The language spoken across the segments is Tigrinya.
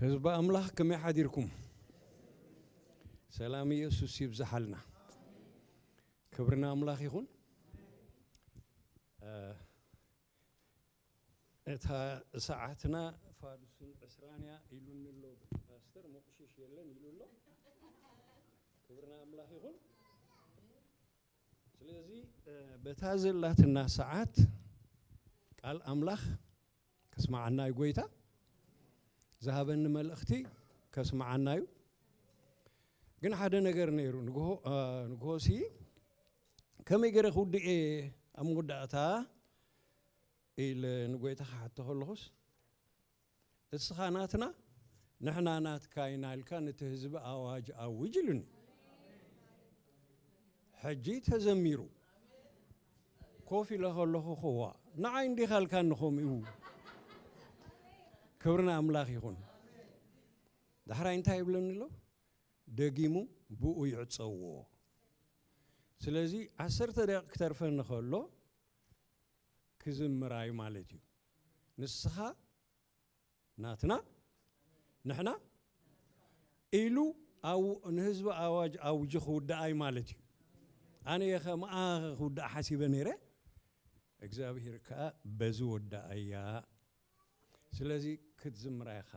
ህዝቢ ኣምላኽ ከመይ ሓዲርኩም? ሰላም ኢየሱስ ይብዝሓልና። ክብሪ ንኣምላኽ ይኹን። እ፣ እታ ሰዓትና ፋዱስን ዕስራን እያ ኢሉኒ ኣሎ ፓስተር፣ መቑሽሽ የለን ኢሉ ኣሎ። ክብሪ ንኣምላኽ ይኹን። ስለዚ፣ እ፣ በታ ዘላትና ሰዓት ቃል ኣምላኽ ከስማዓና እዩ። ጎይታ ዝሃበኒ መልእኽቲ ከስማዓና እዩ። ግን ሓደ ነገር ነይሩ። ንግሆ፣ እ፣ ንግሆሲ ከመይ ገይረ ክውድእ እየ ኣብ መወዳእታ ኢለ ንጎይታ ክሓቶ ከለኹስ፣ እስኻ ናትና፣ ንሕና ናትካ ኢና ኢልካ ነቲ ህዝቢ ኣዋጅ ኣውጅ ኢሉኒ። ሕጂ ተዘሚሩ። ኮፍ ኢለ ከለኹ፣ ክዋ፣ ንዓይ እንዲኻ ኢልካኒ ከምኡ። ክብሪ ንኣምላኽ ይኹን። ዳሕራይ እንታይ ይብለኒ ኣሎ? ደጊሙ ብኡ ይዕጸዎ። ስለዚ ዓሰርተ ደቂቕ ክተርፈኒ ከሎ ክዝምር እዩ ማለት እዩ። ንስኻ ናትና፣ ንሕና ኢሉ ኣው-፣ ንህዝቢ ኣዋጅ ኣውጂ ክውድኣ እዩ ማለት እዩ። ኣነ እየ ከምኣ ክውድኣ ሓሲበ ነይረ፣ እግዚኣብሄር ከኣ በዚ ወድኣያ። ስለዚ ክትዝምራ ኢኻ።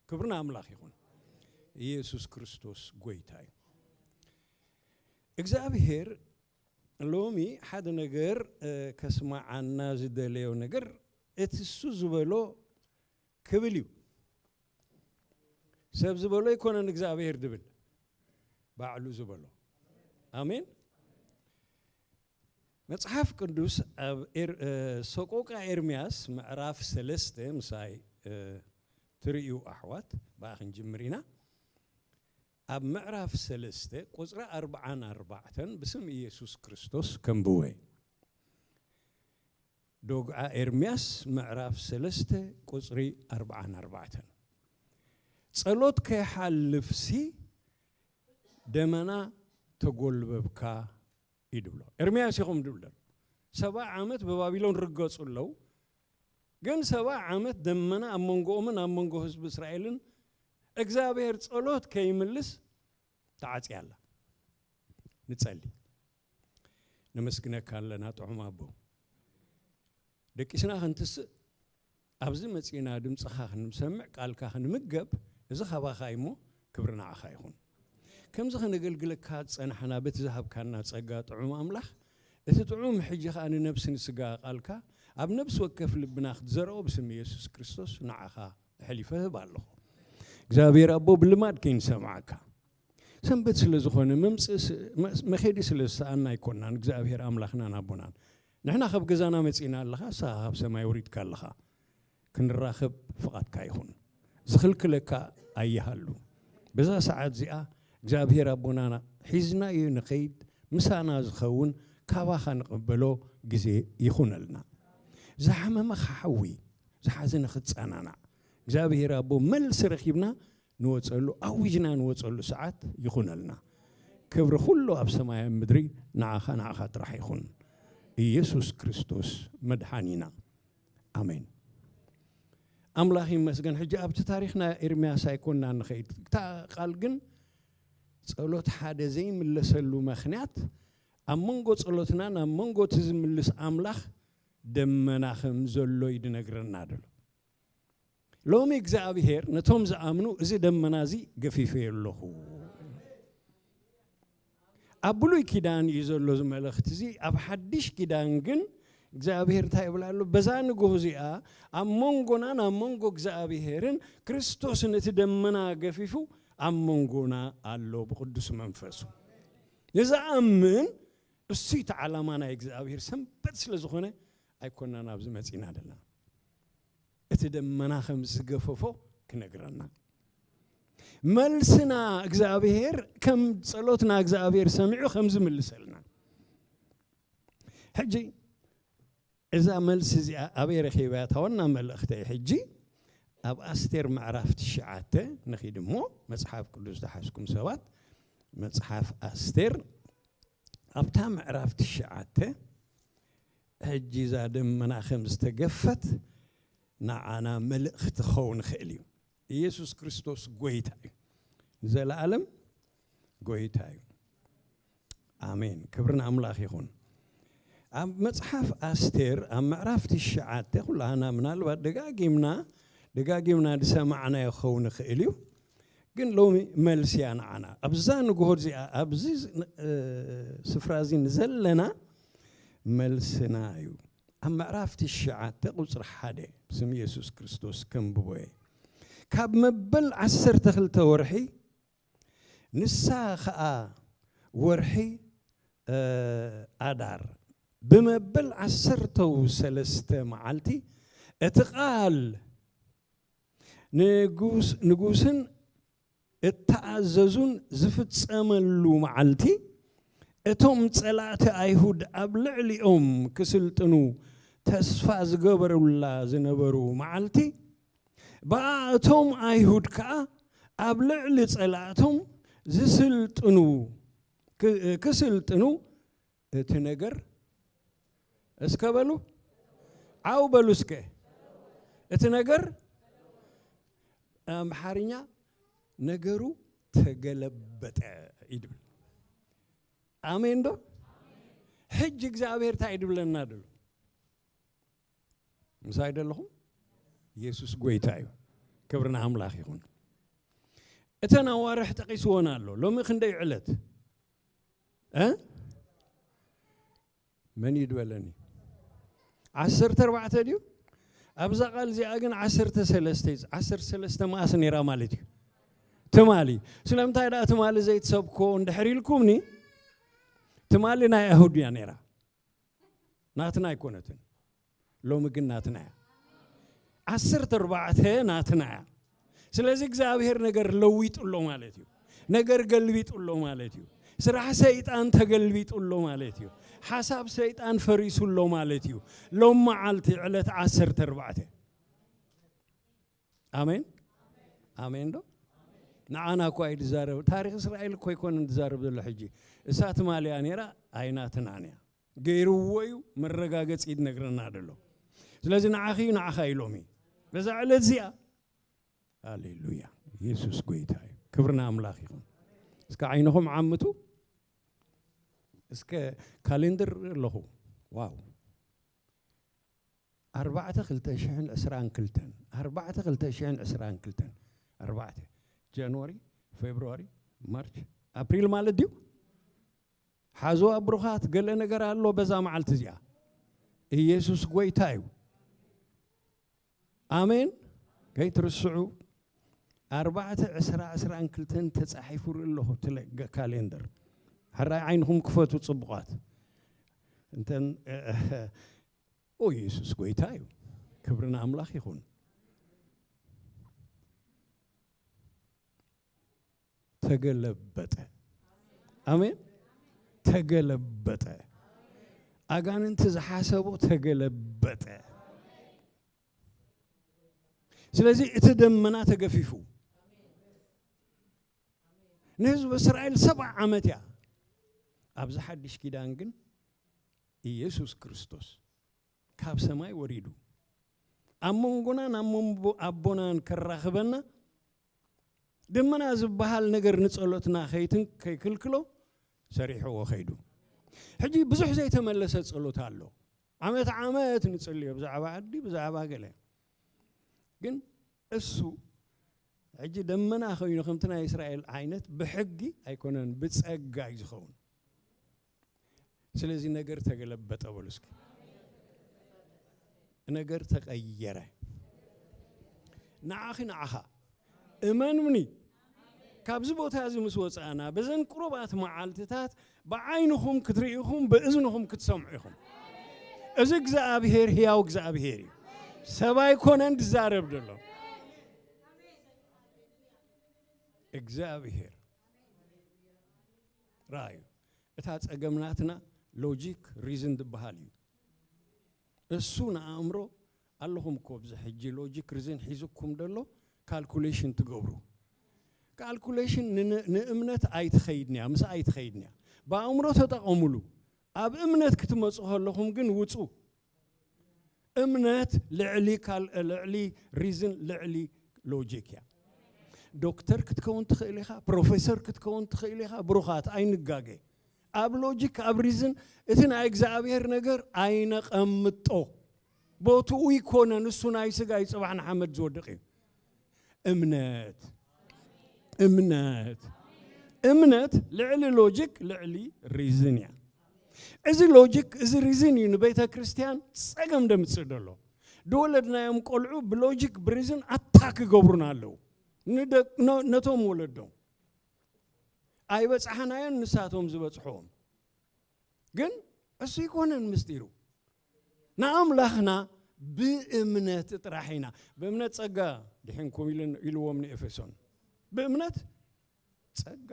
ክብሪ ንኣምላኽ ይኹን። ኢየሱስ ክርስቶስ ጎይታ እዩ። እግዚኣብሄር ሎሚ ሓደ ነገር፣ እ፣ ከስማዓና ዝደለዮ ነገር፣ እቲ እሱ ዝበሎ ክብል እዩ። ሰብ ዝበሎ ኣይኮነን እግዚኣብሄር ድብል፣ ባዕሉ ዝበሎ። ኣሜን። መጽሓፍ ቅዱስ ኣብ ኤር-፣ እ፣ ሰቆቃ ኤርምያስ ምዕራፍ ሰለስተ ምሳይ፣ እ፣ ትርእዩ ኣሕዋት፣ ብኣ ክንጅምር ኢና። ኣብ ምዕራፍ ሰለስተ ቁጽሪ ኣርብዓን ኣርባዕተን ብስም ኢየሱስ ክርስቶስ ከንብቦ እየ። ዶግዓ ኤርምያስ ምዕራፍ ሰለስተ ቁጽሪ ኣርብዓን ኣርባዕተን። ጸሎት ከይሓልፍሲ ደመና ተጎልበብካ እዩ ድብሎ። ኤርምያስ ኢኹም ድብሎ። ሰባ ዓመት ብባቢሎን ርገጹ ኣለዉ። ግን ሰባ ዓመት ደመና ኣብ መንጎኦምን ኣብ መንጎ ህዝቢ እስራኤልን እግዚኣብሔር ጸሎት ከይምልስ ተዓጽያ ኣላ። ንጸሊ። ነመስግነካ ኣለና ጥዑም ኣቦ። ደቂስና ክንትስእ፣ ኣብዚ መጺእና ድምጽኻ ክንሰምዕ፣ ቃልካ ክንምገብ፣ እዚ ካባኻ እዩ እሞ፣ ክብሪ ንዓኻ ይኹን። ከምዚ ከነገልግለካ ዝጸናሕና በቲ ዝሃብካና ጸጋ ጥዑም ኣምላኽ፣ እቲ ጥዑም ሕጂ ኸኣ ንነብሲ ንስጋ ቃልካ ኣብ ነብሲ ወከፍ ልብና ክትዘርኦ ብስም ኢየሱስ ክርስቶስ ንዓኻ ኣሕሊፈ እህብ ኣለኹ። እግዚኣብሔር ኣቦ ብልማድ ከይንሰምዓካ። ሰንበት ስለ ዝኾነ መምጽእ ስ-፣ መ-፣ መኼዲ ስለ ዝሰኣና ኣይኮናን እግዚኣብሔር ኣምላኽናን ኣቦናን። ንሕና ካብ ገዛና መጺእና ኣለኻ፣ ንስኻ ካብ ሰማይ ወሪድካ ኣለኻ። ክንራኸብ ፍቓድካ ይኹን። ዝኽልክለካ ኣይሃሉ። በዛ ሰዓት እዚኣ እግዚኣብሔር ኣቦናና ሒዝናዮ ንኸይድ፣ ምሳና ዝኸውን ካባኻ ንቕበሎ ግዜ ይኹነልና። ዝሓመመ ክሓዊ፣ ዝሓዘነ ክጸናናዕ፣ እግዚኣብሔር ኣቦ መልሲ ረኺብና ንወጸሉ፣ ኣዊጅና ንወጸሉ ሰዓት ይኹነልና። ክብሪ ኩሉ ኣብ ሰማይ ኣብ ምድሪ ንዓኻ፣ ንዓኻ ጥራሕ ይኹን። ኢየሱስ ክርስቶስ መድሓኒና። ኣሜን። ኣምላኽ ይመስገን። ሕጂ ኣብቲ ታሪኽ ናይ ኤርምያስ ኣይኮንና ንኸይድ። እታ ቃል ግን ጸሎት ሓደ ዘይምለሰሉ ምኽንያት ኣብ መንጎ ጸሎትናን ኣብ መንጎ እቲ ዝምልስ ኣምላኽ ደመና ከም ዘሎ እዩ ዝነግረና ዘሎ። ሎሚ እግዚኣብሔር ነቶም ዝኣምኑ እዚ ደመና እዚ ገፊፈዮ ኣለኹ። ኣብ ብሉይ ኪዳን እዩ ዘሎ እዚ መልእኽቲ እዚ። ኣብ ሓድሽ ኪዳን ግን እግዚኣብሔር እንታይ ይብል ኣሎ? በዛ ንግሆ እዚኣ ኣብ መንጎናን ኣብ መንጎ እግዚኣብሔርን ክርስቶስን እቲ ደመና ገፊፉ ኣብ መንጎና ኣሎ ብቅዱስ መንፈሱ። ንዝኣምን እሱ እቲ ዓላማ ናይ እግዚኣብሔር ሰንበት ስለ ዝኾነ ኣይኮናን ኣብዚ መጺና ዘለና። እቲ ደመና ከም ዝገፈፎ ክነግረና። መልስና እግዚኣብሔር ከም ጸሎትና እግዚኣብሔር ሰሚዑ ከም ዝምልሰልና። ሕጂ እዛ መልሲ እዚኣ ኣበይ ረኺበያ? እታ ዋና መልእኽተይ ሕጂ ኣብ ኣስቴር ምዕራፍ ትሽዓተ ንኺድ እሞ መጽሓፍ ቅዱስ ዝሓዝኩም ሰባት መጽሓፍ ኣስቴር ኣብታ ምዕራፍ ትሽዓተ ሕጂ እዛ ደመና ከም ዝተገፈት ንዓና መልእኽቲ ክኸውን ይኽእል እዩ። ኢየሱስ ክርስቶስ ጎይታ እዩ። ንዘለኣለም ጎይታ እዩ። ኣሜን። ክብሪ ንኣምላኽ ይኹን። ኣብ መጽሓፍ ኣስቴር ኣብ ምዕራፍ ትሽዓተ፣ ኩላህና ምናልባት ደጋጊምና ደጋጊምና ዝሰማዕናዮ ክኸውን ይኽእል እዩ። ግን ሎሚ መልሲ እያ ንዓና። ኣብዛ ንግሆ እዚኣ፣ ኣብዚ ዝ-፣ እ፣ ስፍራ እዚ ንዘለና መልስና እዩ። ኣብ ምዕራፍ ትሽዓተ ቁጽሪ ሓደ፣ ብስም ኢየሱስ ክርስቶስ ከንብቦ እየ። ካብ መበል ዓሰርተ ክልተ ወርሒ፣ ንሳ ኸኣ ወርሒ፣ እ፣ ኣዳር፣ ብመበል ዓሰርተው ሰለስተ መዓልቲ፣ እቲ ቃል ንጉስ-፣ ንጉስን እተኣዘዙን ዝፍጸመሉ መዓልቲ፣ እቶም ጸላእቲ ኣይሁድ ኣብ ልዕሊኦም ክስልጥኑ ተስፋ ዝገበሩላ ዝነበሩ መዓልቲ፣ ብኣ እቶም ኣይሁድ ከኣ ኣብ ልዕሊ ጸላእቶም ዝስልጥኑ፣ ክ-፣ ክስልጥኑ እቲ ነገር፣ እስከ በሉ፣ ዓው በሉ እስከ። እቲ ነገር፣ ኣምሓርኛ፣ ነገሩ ተገለበጠ ይድብል። ኣሜን ዶ? ሕጂ እግዚኣብሔር እንታይ ይድብለና ደሎ? ምሳይ ደለኹም? ኢየሱስ ጎይታ እዩ። ክብሪ ንኣምላኽ ይኹን። እተን ኣዋርሕ ጠቒስወን ኣሎ። ሎሚ ክንደይ ዕለት? እ? መን እዩ ዝበለኒ? ዓሰርተ ኣርባዕተ ድዩ? ኣብዛ ቃል እዚኣ ግን ዓሰርተ ሰለስተ እዩ። ዓሰርተ ሰለስተ መኣስ ነይራ ማለት እዩ? ትማሊ። ስለምንታይ ደኣ ትማሊ ዘይትሰብኮ እንድሕር ኢልኩምኒ፣ ትማሊ ናይ ኣይሁድ እያ ነይራ። ናትና ኣይኮነትን። ሎሚ ግን ናትና እያ። ዓሰርተ ኣርባዕተ ናትና እያ። ስለዚ እግዚኣብሔር ነገር ለዊጡ ኣሎ ማለት እዩ። ነገር ገልቢጡ ኣሎ ማለት እዩ። ስራሕ ሰይጣን ተገልቢጡ ኣሎ ማለት እዩ። ሓሳብ ሰይጣን ፈሪሱ ኣሎ ማለት እዩ። ሎም መዓልቲ ዕለት ዓሰርተ ኣርባዕተ። ኣሜን። ኣሜን ዶ? ንዓና እኮ እዩ ዝዛረብ። ታሪኽ እስራኤል እኮ ኣይኮነን ዝዛረብ ዘሎ ሕጂ። እሳ ትማሊ እያ ነይራ፣ ኣይናትናን እያ። ገይርዎ እዩ፣ መረጋገጺ ይነግረና ደሎ። ስለዚ ንዓኺ እዩ፣ ንዓኻ እዩ ሎሚ። በዛ ዕለት እዚኣ፣ ሃሌሉያ፣ ኢየሱስ ጎይታ እዩ። ክብሪ ንኣምላኽ ይኹን። እስከ ዓይንኹም ዓምቱ። እስከ ካሌንደር ኣለኹ። ዋው። ኣርባዕተ ክልተ ሽሕን ዕስራን ክልተን፣ ኣርባዕተ ክልተ ሽሕን ዕስራን ክልተን፣ ኣርባዕተ፣ ጃንዋሪ፣ ፌብሩዋሪ፣ ማርች፣ ኣፕሪል ማለት ድዩ? ሓዝዋ ብሩኻት፣ ገለ ነገር ኣሎ በዛ መዓልቲ እዚኣ። ኢየሱስ ጎይታ እዩ። ኣሜን። ከይትርስዑ፣ ኣርባዕተ ዕስራ ዕስራን ክልተን ተጻሒፉ ርኢ ኣለኹ፣ እቲ ለ-፣ ገ-፣ ካሌንደር። ሕራይ ዓይንኹም ክፈቱ ጽቡቓት። እንተን፣ እ፣ እ፣ ኦ፣ ኢየሱስ ጎይታ እዩ። ክብሪ ንኣምላኽ ይኹን። ተገለበጠ። ኣሜን። ተገለበጠ። ኣጋንንቲ ዝሓሰቦ ተገለበጠ። ስለዚ እቲ ደመና ተገፊፉ። ንህዝቢ እስራኤል ሰብዓ ዓመት እያ። ኣብዚ ሓድሽ ኪዳን ግን ኢየሱስ ክርስቶስ ካብ ሰማይ ወሪዱ ኣብ መንጎናን ኣብ መንጎ ኣቦናን ከራኽበና፣ ደመና ዝበሃል ነገር ንጸሎትና ከይትን-፣ ከይክልክሎ ሰሪሕዎ ከይዱ። ሕጂ ብዙሕ ዘይተመለሰ ጸሎት ኣሎ። ዓመት ዓመት ንጽልዮ ብዛዕባ ዓዲ፣ ብዛዕባ ገለ። ግን እሱ ሕጂ ደመና ኮይኑ ከምቲ ናይ እስራኤል ዓይነት ብሕጊ ኣይኮነን፣ ብጸጋ እዩ ዝኸውን። ስለዚ ነገር ተገለበጠ በሉ እስኪ። ነገር ተቐየረ። ንዓኺ ንዓኻ እመኑኒ። ካብዚ ቦታ እዚ ምስ ወጻእና፣ በዘን ቁሩባት መዓልትታት ብዓይንኹም ክትርእይኹም፣ ብእዝንኹም ክትሰምዑ ኢኹም። እዚ እግዚኣብሔር ህያው እግዚኣብሔር እዩ። ሰብ ኣይኮነን ዝዛረብ ዘሎ። እግዚኣብሔር ራእዩ። እታ ጸገም ናትና ሎጂክ ሪዝን ዝበሃል እዩ። እሱ ንኣእምሮ ኣለኹም እኮ ኣብዚ ሕጂ ሎጂክ ሪዝን ሒዝኩም ደሎ ካልኩሌሽን ትገብሩ። ካልኩሌሽን ን-፣ ንእምነት ኣይትኸይድን እያ፣ ምስ ኣይትኸይድን እያ። ብኣእምሮ ተጠቐሙሉ። ኣብ እምነት ክትመጹ ከለኹም ግን ውጹ። እምነት ልዕሊ ካል-፣ ልዕሊ ሪዝን፣ ልዕሊ ሎጂክ እያ። ዶክተር ክትከውን ትኽእል ኢኻ፣ ፕሮፌሰር ክትከውን ትኽእል ኢኻ። ብሩኻት ኣይንጋገ። ኣብ ሎጂክ፣ ኣብ ሪዝን እቲ ናይ እግዚኣብሔር ነገር ኣይነቐምጦ። ቦትኡ ይኮነን፣ እሱ ናይ ስጋ እዩ፣ ጽባሕ ንሓመድ ዝወድቕ እዩ። እምነት እምነት እምነት ልዕሊ ሎጂክ፣ ልዕሊ ሪዝን እያ። እዚ ሎጂክ፣ እዚ ሪዝን እዩ ንቤተ ክርስቲያን ጸገም ደምጽእ ደሎ። ድወለድናዮም ቆልዑ ብሎጂክ ብሪዝን ኣታክ ይገብሩና ኣለዉ። ንደ- ነ- ነቶም ወለዶም ኣይበጻሕናዮን፣ ንሳቶም ዝበጽሕዎም። ግን እሱ ይኮነን ምስጢሩ። ንኣምላኽና ብእምነት ጥራሕ ኢና። ብእምነት ጸጋ ድሒንኩም ኢሉ- ኢልዎም ንኤፌሶን። ብእምነት ጸጋ።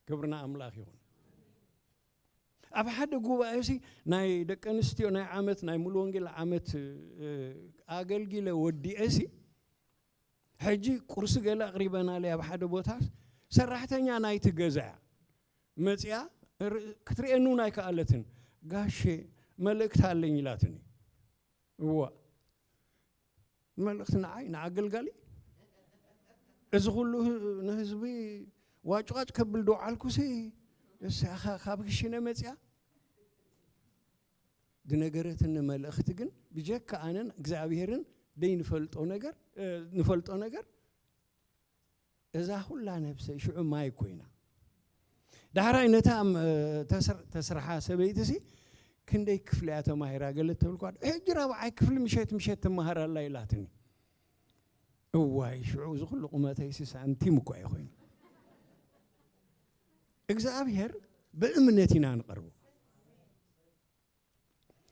ክብርና ኣምላኽ ይኹን። ኣብ ሓደ ጉባኤ ሲ ናይ ደቂ ኣንስትዮ ናይ ዓመት፣ ናይ ሙሉ ወንጌል ዓመት፣ እ፣ ኣገልጊለ ወዲኤ ሲ ሕጂ ቁርሲ ገለ ኣቕሪበናለይ ኣብ ሓደ ቦታ። ሰራሕተኛ ናይቲ ገዛ እያ መጺኣ። ር- ክትርእየኒ እውን ኣይከኣለትን። "ጋሼ፣ መልእክት ኣለኝ" ኢላትኒ። እዋ፣ መልእክት ንዓይ፣ ንኣገልጋሊ? እዚ ኩሉ ህ- ንህዝቢ ዋጭዋጭ ከብል ዶ ዓልኩሲ? እሳ ካ- ካብ ክሽነ መጺኣ ዝነገረትኒ መልእኽቲ ግን፣ ብጀካ ኣነን እግዚኣብሔርን ደይ ንፈልጦ ነገር እ፣ ንፈልጦ ነገር፣ እዛ ኩላ ነብሰይ ሽዑ ማይ ኮይና። ዳሕራይ ነታ ም- ተስር- ተስርሓ ሰበይቲ ሲ ክንደይ ክፍሊ እያ ተማሂራ ገለ ተብልኳ፣ ሕጂ ራብዓይ ክፍሊ ምሸት ምሸት ትመሃር ኣላ ኢላትኒ። እዋይ፣ ሽዑ እዚ ኩሉ ቁመተይ ሲ ሳንቲም እኳ እዩ ኮይኑ። እግዚኣብሔር ብእምነት ኢና ንቐርቦ።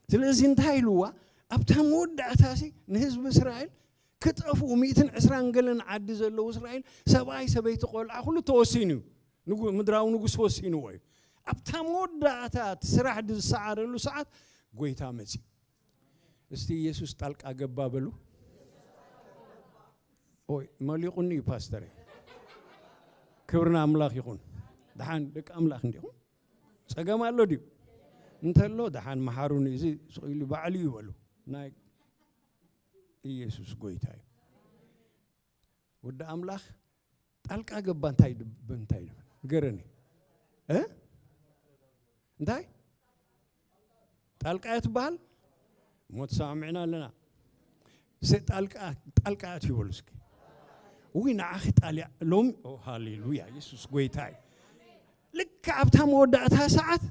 ስለዚ እንታይ ኢልዋ? ኣብታ መወዳእታ ሲ ንህዝቢ እስራኤል ክጠፍኡ፣ ሚእትን ዕስራን ገለን ዓዲ ዘለዉ እስራኤል፣ ሰብኣይ፣ ሰበይቲ፣ ቆልዓ፣ ኩሉ ተወሲኑ እዩ። ንጉ- ምድራዊ ንጉስ ወሲንዎ እዩ። ኣብታ መወዳእታ እቲ ስራሕ ዝሰዓረሉ ሰዓት ጎይታ መጺኡ። እስቲ ኢየሱስ ጣልቃ ገባ በሉ። ኦይ፣ መሊቑኒ እዩ ፓስተር። ክብርና ኣምላኽ ይኹን። ደሓን ደቂ ኣምላኽ እንዲኹም። ጸገም ኣሎ ድዩ? እንተሎ ደሓን መሓሩኒ፣ እዚ ስቕ ኢሉ ባዕሉ እዩ በሉ። ናይ ኢየሱስ ጎይታ እዩ። ወዲ ኣምላኽ ጣልቃ ገባ። እንታይ ድ- እንታይ ድ- ንገረኒ እ እንታይ ጣልቃ እያ ትበሃል? እሞ ተሰማሚዕና ኣለና። ጣልቃ ጣልቃ እትዩ በሉ እስኪ። ውይ ንዓኺ ጣልያ ሎሚ። ኦ ሃሌሉያ፣ ኢየሱስ ጎይታ እዩ። ልክ ኣብታ መወዳእታ ሰዓት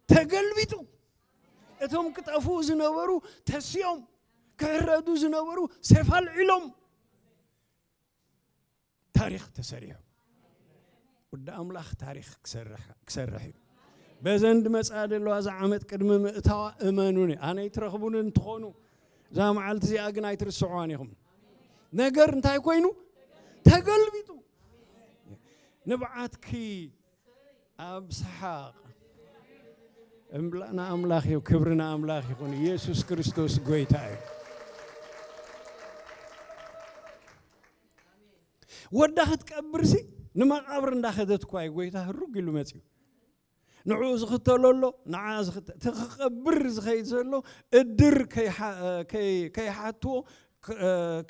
ተገልቢጡ፣ እቶም ክጠፍኡ ዝነበሩ ተስዮም፣ ክሕረዱ ዝነበሩ ሴፍ ኣልዒሎም፣ ታሪኽ ተሰሪሑ። ወዲ ኣምላኽ ታሪኽ ክሰርሕ ክሰርሕ እዩ። በዘን ድመጽኣ ዘለዋ እዛ ዓመት ቅድሚ ምእታዋ እመኑኒ፣ ኣነ ይትረኽቡኒ እንትኾኑ፣ እዛ መዓልቲ እዚኣ ግን ኣይትርስዕዋን ኢኹም። ነገር እንታይ ኮይኑ? ተገልቢጡ። ንብዓትኪ ኣብ ሰሓቕ እምብላ ንኣምላኽ እዩ፣ ክብሪ ንኣምላኽ ይኹን። ኢየሱስ ክርስቶስ ጎይታ እዩ። ወዳ ክትቀብርሲ ንመቓብር እንዳኸደት እኳ እዩ ጎይታ ህሩግ ኢሉ መፅዩ። ንዕኡ ዝኽተሎ ኣሎ፣ ንዓ ዝኽተ- እቲ ክቐብር ዝኸይድ ዘሎ እድር ከይሓ- ከይ- ከይሓትዎ ክ-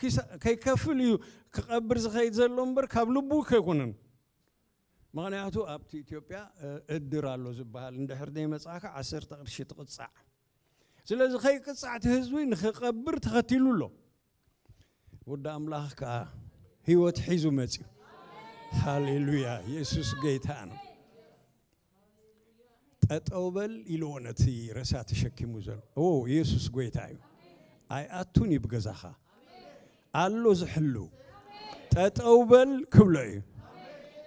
ኪሳ- ከይከፍል እዩ ክቐብር ዝኸይድ ዘሎ እምበር ካብ ልቡ ከይኮነን። ምኽንያቱ ኣብቲ ኢትዮጵያ እ፣ እድር ኣሎ ዝበሃል፣ እንድሕር ዘይመጻእካ ዓሰርተ ቅርሺ ትቕጻዕ። ስለዚ ከይቅጻዕ እቲ ህዝቢ ንኽቐብር ተኸቲሉ ኣሎ። ወዲ ኣምላኽ ከኣ ህይወት ሒዙ መጺኡ። ሃሌሉያ፣ ኢየሱስ ጌታ ነው። ጠጠው በል ኢልዎ ነቲ ረሳ ተሸኪሙ ዘሎ። ኦ፣ ኢየሱስ ጎይታ እዩ። ኣይኣቱን እዩ ብገዛኻ። ኣሎ ዝሕሉ። ጠጠው በል ክብሎ እዩ።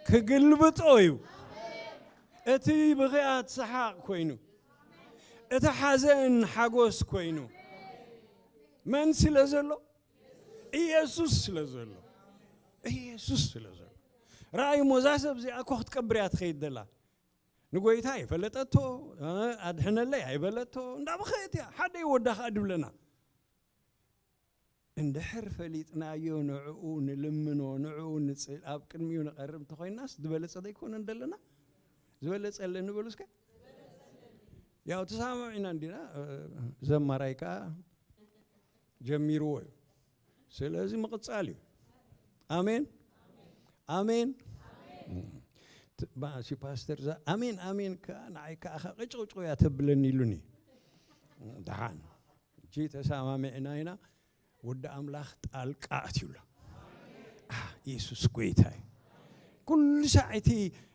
ክግልብጦ እዩ። እቲ ብኽያት ሰሓቕ ኮይኑ፣ እቲ ሓዘን ሓጎስ ኮይኑ፣ መን ስለ ዘሎ? ኢየሱስ ስለ ዘሎ። ኢየሱስ ስለ ዘሎ። ረኣይ እሞ፣ እዛ ሰብ እዚኣ እኮ ክትቀብር እያ ትኸይድ ዘላ። ንጎይታ ኣይፈለጠቶ፣ እ፣ ኣድሕነለይ ኣይበለቶ፣ እንዳበኸየት እያ። ሓደ ይወዳ ከኣ ድብለና። እንድሕር ፈሊጥናዮ፣ ንዕኡ ንልምኖ፣ ንዕኡ ንጽ-፣ ኣብ ቅድሚኡ ንቐርብ እንተኾይናስ፣ ዝበለጸ ዘይኮነን ዘለና? ዝበለጸ ኣለኒ በሉ እስከ። ያው ተሰማሚዕና እንዲና፣ እ፣ ዘማራይ ከኣ ጀሚርዎ እዩ። ስለዚ ምቕጻል እዩ። ኣሜን ኣሜን። ት- ባ- ሲ ፓስተር ዛ ኣሜን ኣሜን ከኣ ንዓይ ከኣ ኸ ቅጭቅጭቁ እያ ተብለኒ ኢሉኒ። ደሓን እጂ ተሰማሚዕና ኢና። ወዲ ኣምላኽ ጣልቃ ኣትዩላ። ኣ፣ የሱስ ጎይታ እዩ። ኩሉ ሳዕ እቲ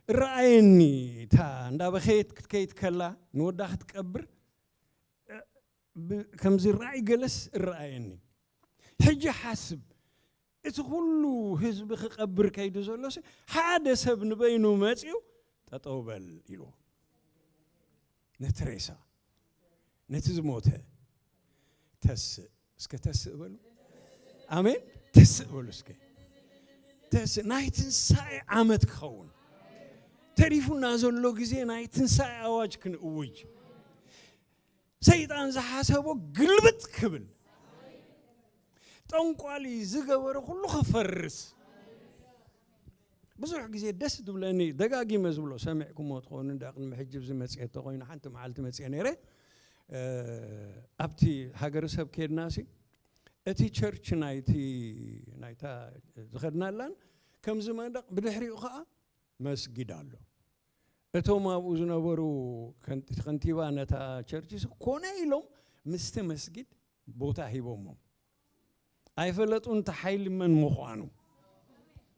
እረኣየኒ፣ እታ እንዳበኸየት ክትከይድ ከላ ንወዳ ክትቀብር እ፣ ብ- ከምዚ ራእይ ገለስ እረኣየኒ። ሕጂ ሓስብ፣ እቲ ኩሉ ህዝቢ ክቐብር ከይዱ ዘሎ ሲ ሓደ ሰብ ንበይኑ መፅዩ ጠጠው በል ኢልዎ። ነቲ ሬሳ፣ ነቲ ዝሞተ ተስእ እስከ፣ ተስእ በሉ። ኣሜን። ተስእ በሉ እስከ። ተስእ ናይ ትንሳኤ ዓመት ክኸውን ተሪፉና ዘሎ ግዜ ናይ ትንሳኤ ኣዋጅ ክንእውጅ፣ ሰይጣን ዝሓሰቦ ግልብጥ ክብል፣ ጠንቋሊ ዝገበረ ኩሉ ክፈርስ። ብዙሕ ግዜ ደስ ትብለኒ፣ ደጋጊመ ዝብሎ ሰሚዕኩሞ ትኾኑ እንዳ ቅድሚ ሕጂ ኣብዚ መፅኤ ተኾይኑ ሓንቲ መዓልቲ መፅኤ ነይረ። እ፣ ኣብቲ ሃገረሰብ ከድና ሲ እቲ ቸርች ናይቲ ናይታ ዝኸድናላን ከምዚ መንደቕ ብድሕሪኡ ከዓ መስጊድ ኣሎ። እቶም ኣብኡ ዝነበሩ ከንቲ- ከንቲባ ነታ ቸርች ሲ ኮነ ኢሎም ምስቲ መስጊድ ቦታ ሂቦሞም። ኣይፈለጡን እቲ ሓይሊ መን ምዃኑ።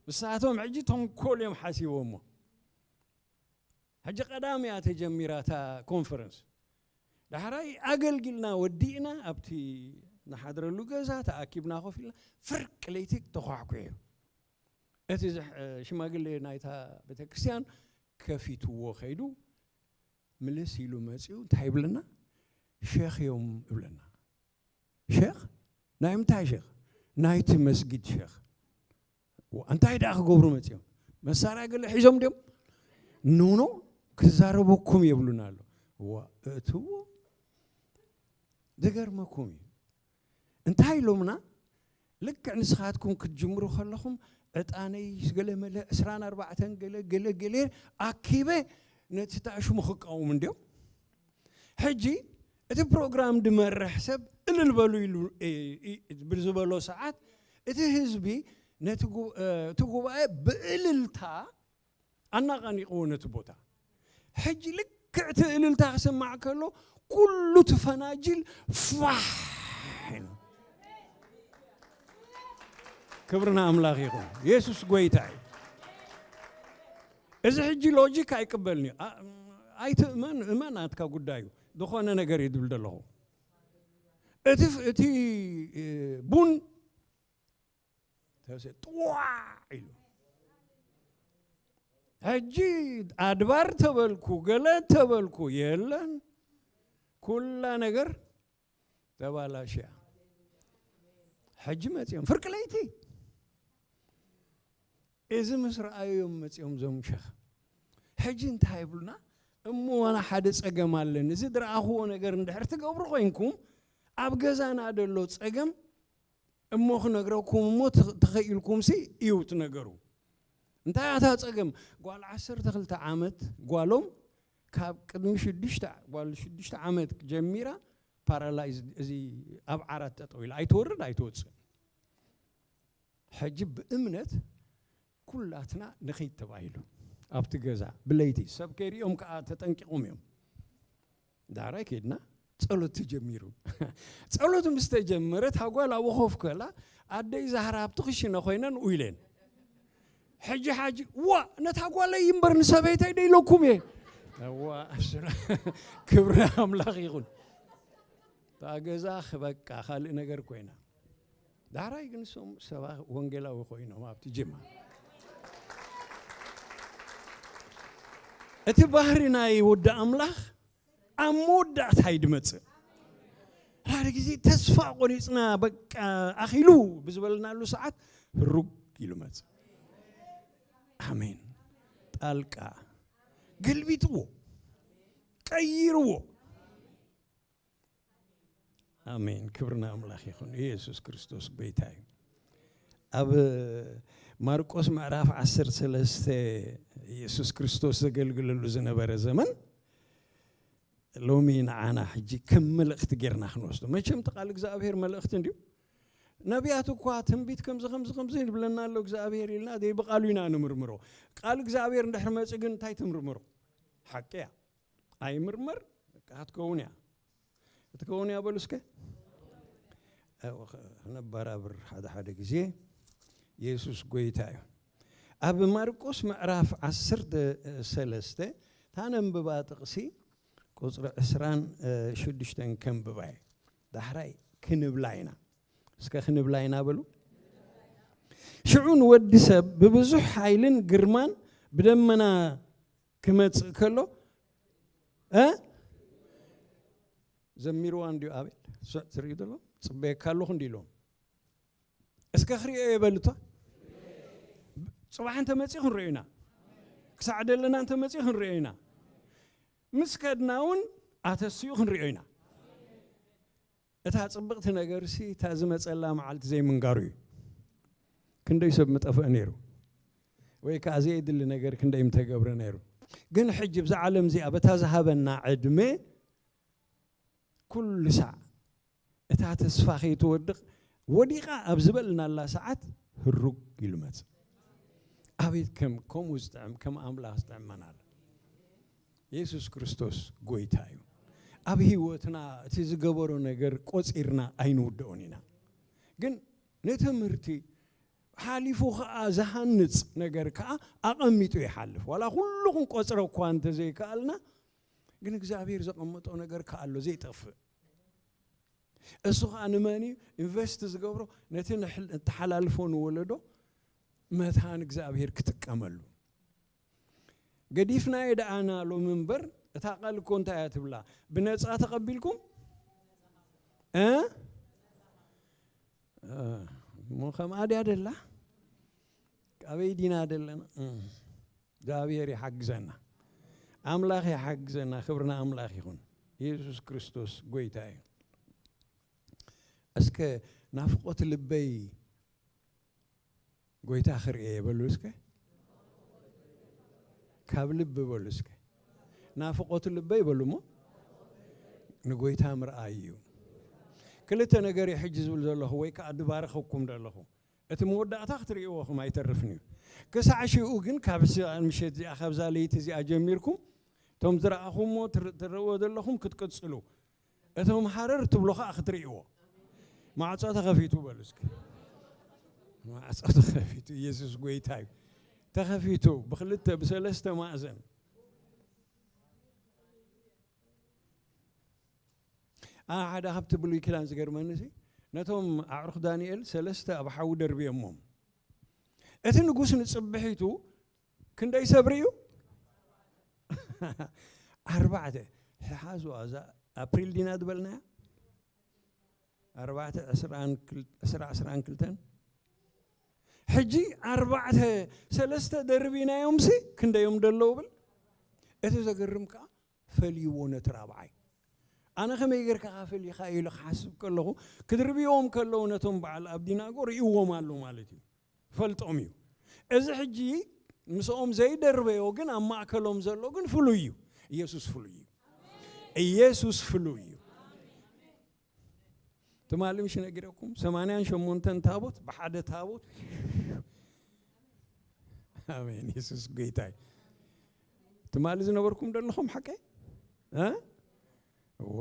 ንሳቶም ሕጂ ተንኮል እዮም ሓሲቦሞ። ሕጂ ቀዳም እያ ተጀሚራ እታ ኮንፈረንስ። ዳሕራይ ኣገልጊልና ወዲእና ኣብቲ ንሓድረሉ ገዛ ተኣኪብና ኮፍ ኢልና ፍርቂ ለይቲ ተኳሕኩሑ። እቲ ዝሕ- ሽማግሌ ናይታ ቤተክርስትያን ከፊትዎ ከይዱ ምልስ ኢሉ መፂኡ እንታይ ይብለና? ሼኽ እዮም እብለና። ሼኽ? ናይ ምንታይ ሼኽ? ናይቲ መስጊድ ሼኽ። ዋ፣ እንታይ ደኣ ክገብሩ መፂኦም? መሳርያ ገለ ሒዞም ድዮም? ኖኖ፣ ክዛረበኩም የብሉን ኣሎ። ዋ፣ እትዎ ዝገርመኩም እዩ። እንታይ ኢሎምና? ልክዕ ንስኻትኩም ክትጅምሩ ከለኹም ዕጣነይ ገለ መለ ዕስራን ኣርባዕተን ገለ ገለ ገለ ኣኪበ ነቲ ታሽሙ ክቃወሙ እንድዮም። ሕጂ እቲ ፕሮግራም ድመርሕ ሰብ እልል በሉ ኢሉ እ- እ- ብዝበሎ ሰዓት እቲ ህዝቢ ነቲ ጉ- እ፣ እቲ ጉባኤ ብእልልታ ኣናቓኒቕዎ ነቲ ቦታ። ሕጂ ልክዕ እቲ እልልታ ክስማዕ ከሎ ኩሉ እቲ ፈናጅል ፋሕ ኢሉ። ክብሪ ንኣምላኽ ይኹን። የሱስ ጎይታ እዩ። እዚ ሕጂ ሎጂክ ኣይቅበልን እዩ። ኣ- ኣይትእመን፣ እመን ናትካ ጉዳይ እዩ። ዝኾነ ነገር እዩ ዝብል ዘለኹ። እቲ ፍ- እቲ እ፣ ቡን ተሰ- ጥዋዕ ኢሉ። ሕጂ ኣድባር ተበልኩ፣ ገለ ተበልኩ፣ የለን። ኩላ ነገር ተባላሽያ። ሕጂ መፂኦም ፍርቂ ለይቲ እዚ ምስ ረኣዮም መፂኦም ዞም ሸኽ። ሕጂ እንታይ ይብሉና? እሞ ዋላ ሓደ ፀገም ኣለኒ። እዚ ዝረኣኽዎ ነገር እንድሕር ትገብሩ ኮይንኩም ኣብ ገዛና ደሎ ፀገም እሞ ክነግረኩም እሞ ተ- ተኸኢልኩም ሲ እዩ ትነገሩ። እንታይ ኣታ ፀገም? ጓል ዓሰርተ ክልተ ዓመት ጓሎም ካብ ቅድሚ ሽዱሽተ ጓል ሽዱሽተ ዓመት ጀሚራ ፓራላይዝ እዚ ኣብ ዓራት ጠጠው ኢላ ኣይትወርድ ኣይትወፅእ። ሕጂ ብእምነት ኩላትና ንኸይድ ተባሂሉ ኣብቲ ገዛ ብለይቲ ሰብ ከይሪኦም ከዓ ተጠንቂቖም እዮም። ዳሕራይ ከይድና ጸሎት ተጀሚሩ። ጸሎት ምስ ተጀመረ እታ ጓል ኣብኡ ኮፍ ከላ ኣደይ ዛህራ ኣብቲ ክሽነ ኮይነን ውኢለን። ሕጂ ሓጂ ዋ ነታ ጓለይ እምበር ንሰበይተይ ዶ ኢለኩም እየ። ዋ ክብሪ ኣምላኽ ይኹን። እታ ገዛ በቃ ካልእ ነገር ኮይና። ዳሕራይ ግን እሶም ሰባ ወንጌላዊ ኮይኖም ኣብቲ ጅማ። እቲ ባህሪ ናይ ወዲ ኣምላኽ ኣብ መወዳእታ እዩ ድመጽእ። ሓደ ግዜ ተስፋ ቆሪጽና በቃ ኣኺሉ ብዝበልናሉ ሰዓት ሩግ ኢሉ መጽእ። ኣሜን። ጣልቃ ገልቢጥዎ ቀይርዎ። ኣሜን። ክብሪ ንኣምላኽ ይኹን። ኢየሱስ ክርስቶስ ጎይታ እዩ። ኣብ ማርቆስ ምዕራፍ ዓሰርተ ሰለስተ ኢየሱስ ክርስቶስ ዘገልግለሉ ዝነበረ ዘመን ሎሚ ንዓና ሕጂ ከም መልእኽቲ ጌርና ክንወስዶ። መቸም እቲ ቃል እግዚኣብሔር መልእኽቲ እንድዩ። ነቢያት እኳ ትንቢት ከምዚ ከምዚ ከምዚ ይብለና ኣሎ እግዚኣብሔር ኢልና ደይ ብቃሉ ኢና ንምርምሮ። ቃል እግዚኣብሔር እንድሕር መጽእ ግን እንታይ ትምርምሮ? ሓቂ እያ። ኣይምርመር፣ በቃ ክትከውን እያ። ክትከውን እያ በሉ እስከ። እው፣ ኸ-፣ ክነባራብር ሓደ ሓደ ግዜ የሱስ ጎይታ እዩ። ኣብ ማርቆስ ምዕራፍ ዓሰርተ ሰለስተ ታነንብባ ጥቕሲ ቁጽሪ ዕስራን ሽዱሽተን ከንብባ እየ። ዳሕራይ ክንብላ ኢና። እስከ ክንብላ ኢና በሉ። ሽዑ ንወዲ ሰብ ብብዙሕ ሓይልን ግርማን ብደመና ክመጽእ ከሎ፣ እ? ዘሚርዋ እንዲዩ ኣቤል። ስዕ ትርእዩ ዘሎ? ጽበየካ ኣለኹ እንዲ ኢሎም። እስከ ክርእዮ እየ በሉ እታ። ጽባሕ እንተ መጺኡ ክንርእዮ ኢና። ክሳዕ ደለና እንተ መጺኡ ክንርእዮ ኢና። ምስ ከድና እውን ኣተሲኡ ክንርእዮ ኢና። እታ ጽብቕቲ ነገርሲ እታ ዝመጸላ መዓልቲ ዘይምንጋሩ እዩ። ክንደይ ሰብ ምጠፍአ ነይሩ። ወይ ከኣ ዘየድሊ ነገር ክንደይ ምተገብረ ነይሩ። ግን ሕጂ ብዛ ዓለም እዚኣ በታ ዝሃበና ዕድመ ኩሉ ሳዕ እታ ተስፋ ከይትወድቕ ወዲቓ ኣብ ዝበልናላ ሰዓት ህሩግ ኢሉ መጽእ። ኣቤት ከም ከምኡ ዝጥዕም፣ ከም ኣምላኽ ዝጥዕመና ኣሎ። የሱስ ክርስቶስ ጎይታ እዩ። ኣብ ህይወትና እቲ ዝገበሮ ነገር ቆጺርና ኣይንውድኦን ኢና። ግን ንትምህርቲ ሓሊፉ ኸኣ ዝሃንጽ ነገር ከኣ ኣቐሚጡ ይሓልፍ። ዋላ ኩሉ ክንቆጽሮ እኳ እንተዘይከኣልና፣ ግን እግዚኣብሔር ዘቐመጦ ነገር ከኣ ኣሎ ዘይጠፍእ። እሱ ኸኣ ንመን እዩ ኢንቨስት ዝገብሮ? ነቲ ንሕል-፣ እተሓላልፎ ንወለዶ መታን እግዚኣብሔር ክጥቀመሉ። ገዲፍናዮ ደኣና ሎሚ እምበር፣ እታ ቃል እኮ እንታይ እያ ትብላ? ብነጻ ተቐቢልኩም? እ? እ፣ እሞ ከምኣ ድያ ደላ? ኣበይ ዲና ደለና? እ፣ እግዚኣብሔር ይሓግዘና። ኣምላኽ ይሓግዘና። ክብሪ ንኣምላኽ ይኹን። የሱስ ክርስቶስ ጎይታ እዩ። እስከ ናፍቆት ልበይ ጎይታ ክርእየ በሉ እስከ። ካብ ልቢ በሉ እስከ። ናፍቆት ልበይ በሉ እሞ ንጎይታ ምርኣይ እዩ። ክልተ ነገር እየ ሕጂ ዝብል ዘለኹ፣ ወይ ከኣ ድባርኸኩም ዘለኹ። እቲ መወዳእታ ክትርእይዎ ኢኹም ኣይተርፍን እዩ። ክሳዕ ሽኡ ግን ካብ ስ-፣ ምሸት እዚኣ፣ ካብዛ ለይቲ እዚኣ ጀሚርኩም፣ እቶም ዝረኣኹምዎ ትር-፣ ትርእዎ ዘለኹም ክትቅጽሉ፣ እቶም ሃረር ትብሎ ኸኣ ክትርእይዎ። ማዕጾ ተኸፊቱ በሉ እስኪ። ማዕጾ ተኸፊቱ፣ ኢየሱስ ጎይታ እዩ። ተኸፊቱ ብኽልተ ብሰለስተ ማእዘን። ኣ፣ ሓደ ካብቲ ብሉይ ኪዳን ዝገርመኒ ሲ፣ ነቶም ኣዕሩኽ ዳንኤል ሰለስተ ኣብ ሓዊ ደርብዮሞም። እቲ ንጉስ ንጽብሒቱ ክንደይ ሰብ ርእዩ? ኣርባዕተ። ሕሓዝዋ፣ እዛ ኣፕሪል ዲና ዝበልናያ? ኣርባዕተ ዕስራን ክል-፣ ዕስራ ዕስራን ክልተን። ሕጂ ኣርባዕተ፣ ሰለስተ ደርቢናዮምሲ ክንደዮም ደለዉ ብል? እቲ ዘገርም ከኣ ፈልይዎ ነቲ ራብዓይ። ኣነ ከመይ ጌርካ ፈልይካ ኢሉ ክሓስብ ከለኹ፣ ክድርብዎም ከለዉ ነቶም በዓል ኣብዲናጎ ርእይዎም ኣሎ ማለት እዩ። ፈልጦም እዩ። እዚ ሕጂ ምስኦም ዘይደርበዮ ግን ኣብ ማእከሎም ዘሎ ግን ፍሉይ እዩ። ኢየሱስ ፍሉይ እዩ። ኢየሱስ ፍሉይ እዩ። ትማሊ ምሽ ነጊረኩም፣ ሰማንያን ሸሞንተን ታቦት ብሓደ ታቦት። ኣሜን። ኢየሱስ ጎይታ እዩ። ትማሊ ዝነበርኩም ደለኹም ሓቀይ? እ? እዋ።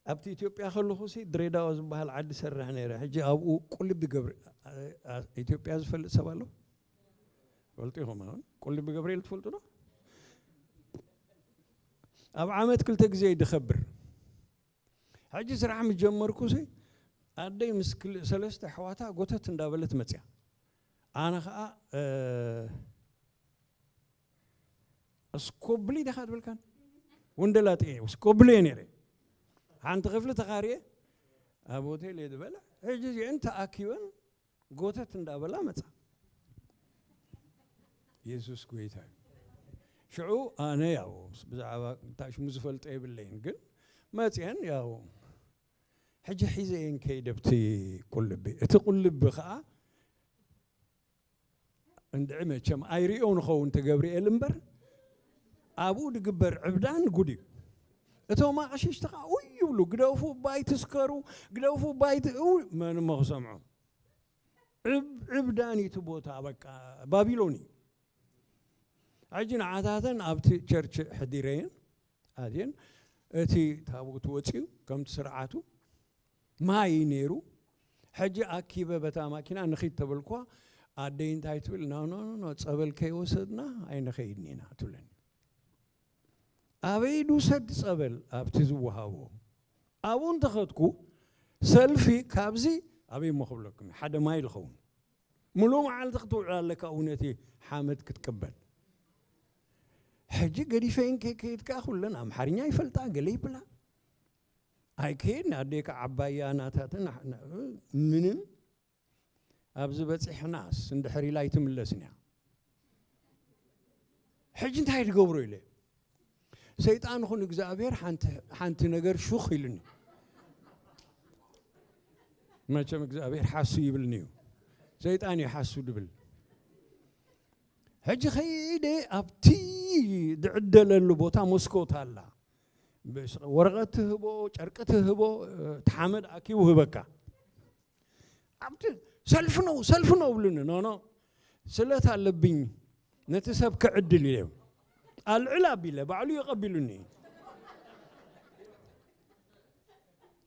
ኣብቲ ኢትዮጵያ ከለኹ ሲ ድሬዳዋ ዝበሃል ዓዲ ሰርሕ ነይረ። ሕጂ ኣብኡ ቁልቢ ገብር-፣ ኣ-፣ ኣ-፣ ኢትዮጵያ ዝፈልጥ ሰብ ኣሎ? ፈልጡ ኢኹም። ኣሁን ቁልቢ ገብርኤል ትፈልጡ ዶ? ኣብ ዓመት ክልተ ግዜ እዩ ድኸብር። ሕጂ ስራሕ ምስ ጀመርኩ ሲ ኣደይ ምስ ክል-፣ ሰለስተ ኣሕዋታ ጎተት እንዳበለት መጽያ። ኣነ ኸኣ፣ እ፣ እስኮብሊ ዲኻ ትብልካን? ወንደላጤ እየ፣ እስኮብሊ እየ ነይረ። ሓንቲ ክፍሊ ተኻርየ ኣብ ሆቴል እየ ዝበልዕ። ሕጂ እዚአን ተኣኪበን ጎተት እንዳበላ መጻ። የሱስ ጎይታ እዩ። ሽዑ ኣነ ያው ብዛዕባ እንታይ ሽሙ ዝፈልጦ የብለይን፣ ግን መጽየን ያው ሕጂ ሒዘየን ከይደ ኣብቲ ቁልቢ። እቲ ቁልቢ ኸኣ እንድዒ መቸም ኣይርእዮ ንኸውን ተገብርኤል እምበር ኣብኡ ድግበር ዕብዳን ጉድ እዩ። እቶም ኣቕሽሽቲ ኸኣ ውዩ ግደፉ እባ ኣይትስከሩ፣ ግደፉ እባ ኣይት-፣ እው፣ መን እሞ ክሰምዖም? ዕብ-፣ ዕብዳን እዩ እቲ ቦታ፣ በቃ ባቢሎን እዩ። ሕጂ ንዓታተን ኣብቲ ቸርች ሕዲረየን ኣትየን፣ እቲ ታቦት ወፂኡ ከምቲ ስርዓቱ ማይ ነይሩ። ሕጂ ኣኪበ በታ ማኪና ንኺድ ተበልኳ። ኣደይ እንታይ ትብል? "ኖ፣ ኖ፣ ኖ፣ ኖ፣ ጸበል ከይወሰድና ኣይንኸይድን ኢና" ትብለኒ። ኣበይ ድውሰድ ጸበል? ኣብቲ ዝወሃቦ። ኣብኡ እንተኸድኩ፣ ሰልፊ ካብዚ ኣበይ እሞ ክብለኩም፣ ሓደ ማይል ይኸውን። ምሉእ መዓልቲ ክትውዕል ኣለካ፣ እውነቲ ሓመድ ክትቅበል። ሕጂ ገዲፈን ከይከይድ ከኣ፣ ኩለን ኣምሓርኛ ይፈልጣ፣ ገለ ይብላ። ኣይከይድን፣ ኣደይ ከኣ ዓባያ ናታተን፣ ምንም። ኣብዚ በጺሕናስ እንድሕር ኢላ ኣይትምለስን እያ። ሕጂ እንታይ ትገብሮ ኢለ፣ ሰይጣን ይኹን እግዚኣብሔር ሓንቲ፣ ሓንቲ ነገር ሹኽ ኢሉኒ። መቸም እግዚኣብሔር ሓሱ ይብልኒ እዩ፣ ሰይጣን እዩ ሓሱ ድብል። ሕጂ ኸይደ ኣብቲ ድዕደለሉ ቦታ መስኮት ኣላ። ብስ-፣ ወረቐት ትህቦ፣ ጨርቂ ትህቦ፣ እቲ ሓመድ ኣኪቡ ህበካ። ኣብቲ ሰልፊ ነው፣ ሰልፊ ነው ብሉኒ። ኖ፣ ኖ፣ ስለት ኣለብኝ፣ ነቲ ሰብ ክዕድል ኢለ። ኣልዕል ኣቢለ፣ ባዕሉ የቐቢሉኒ።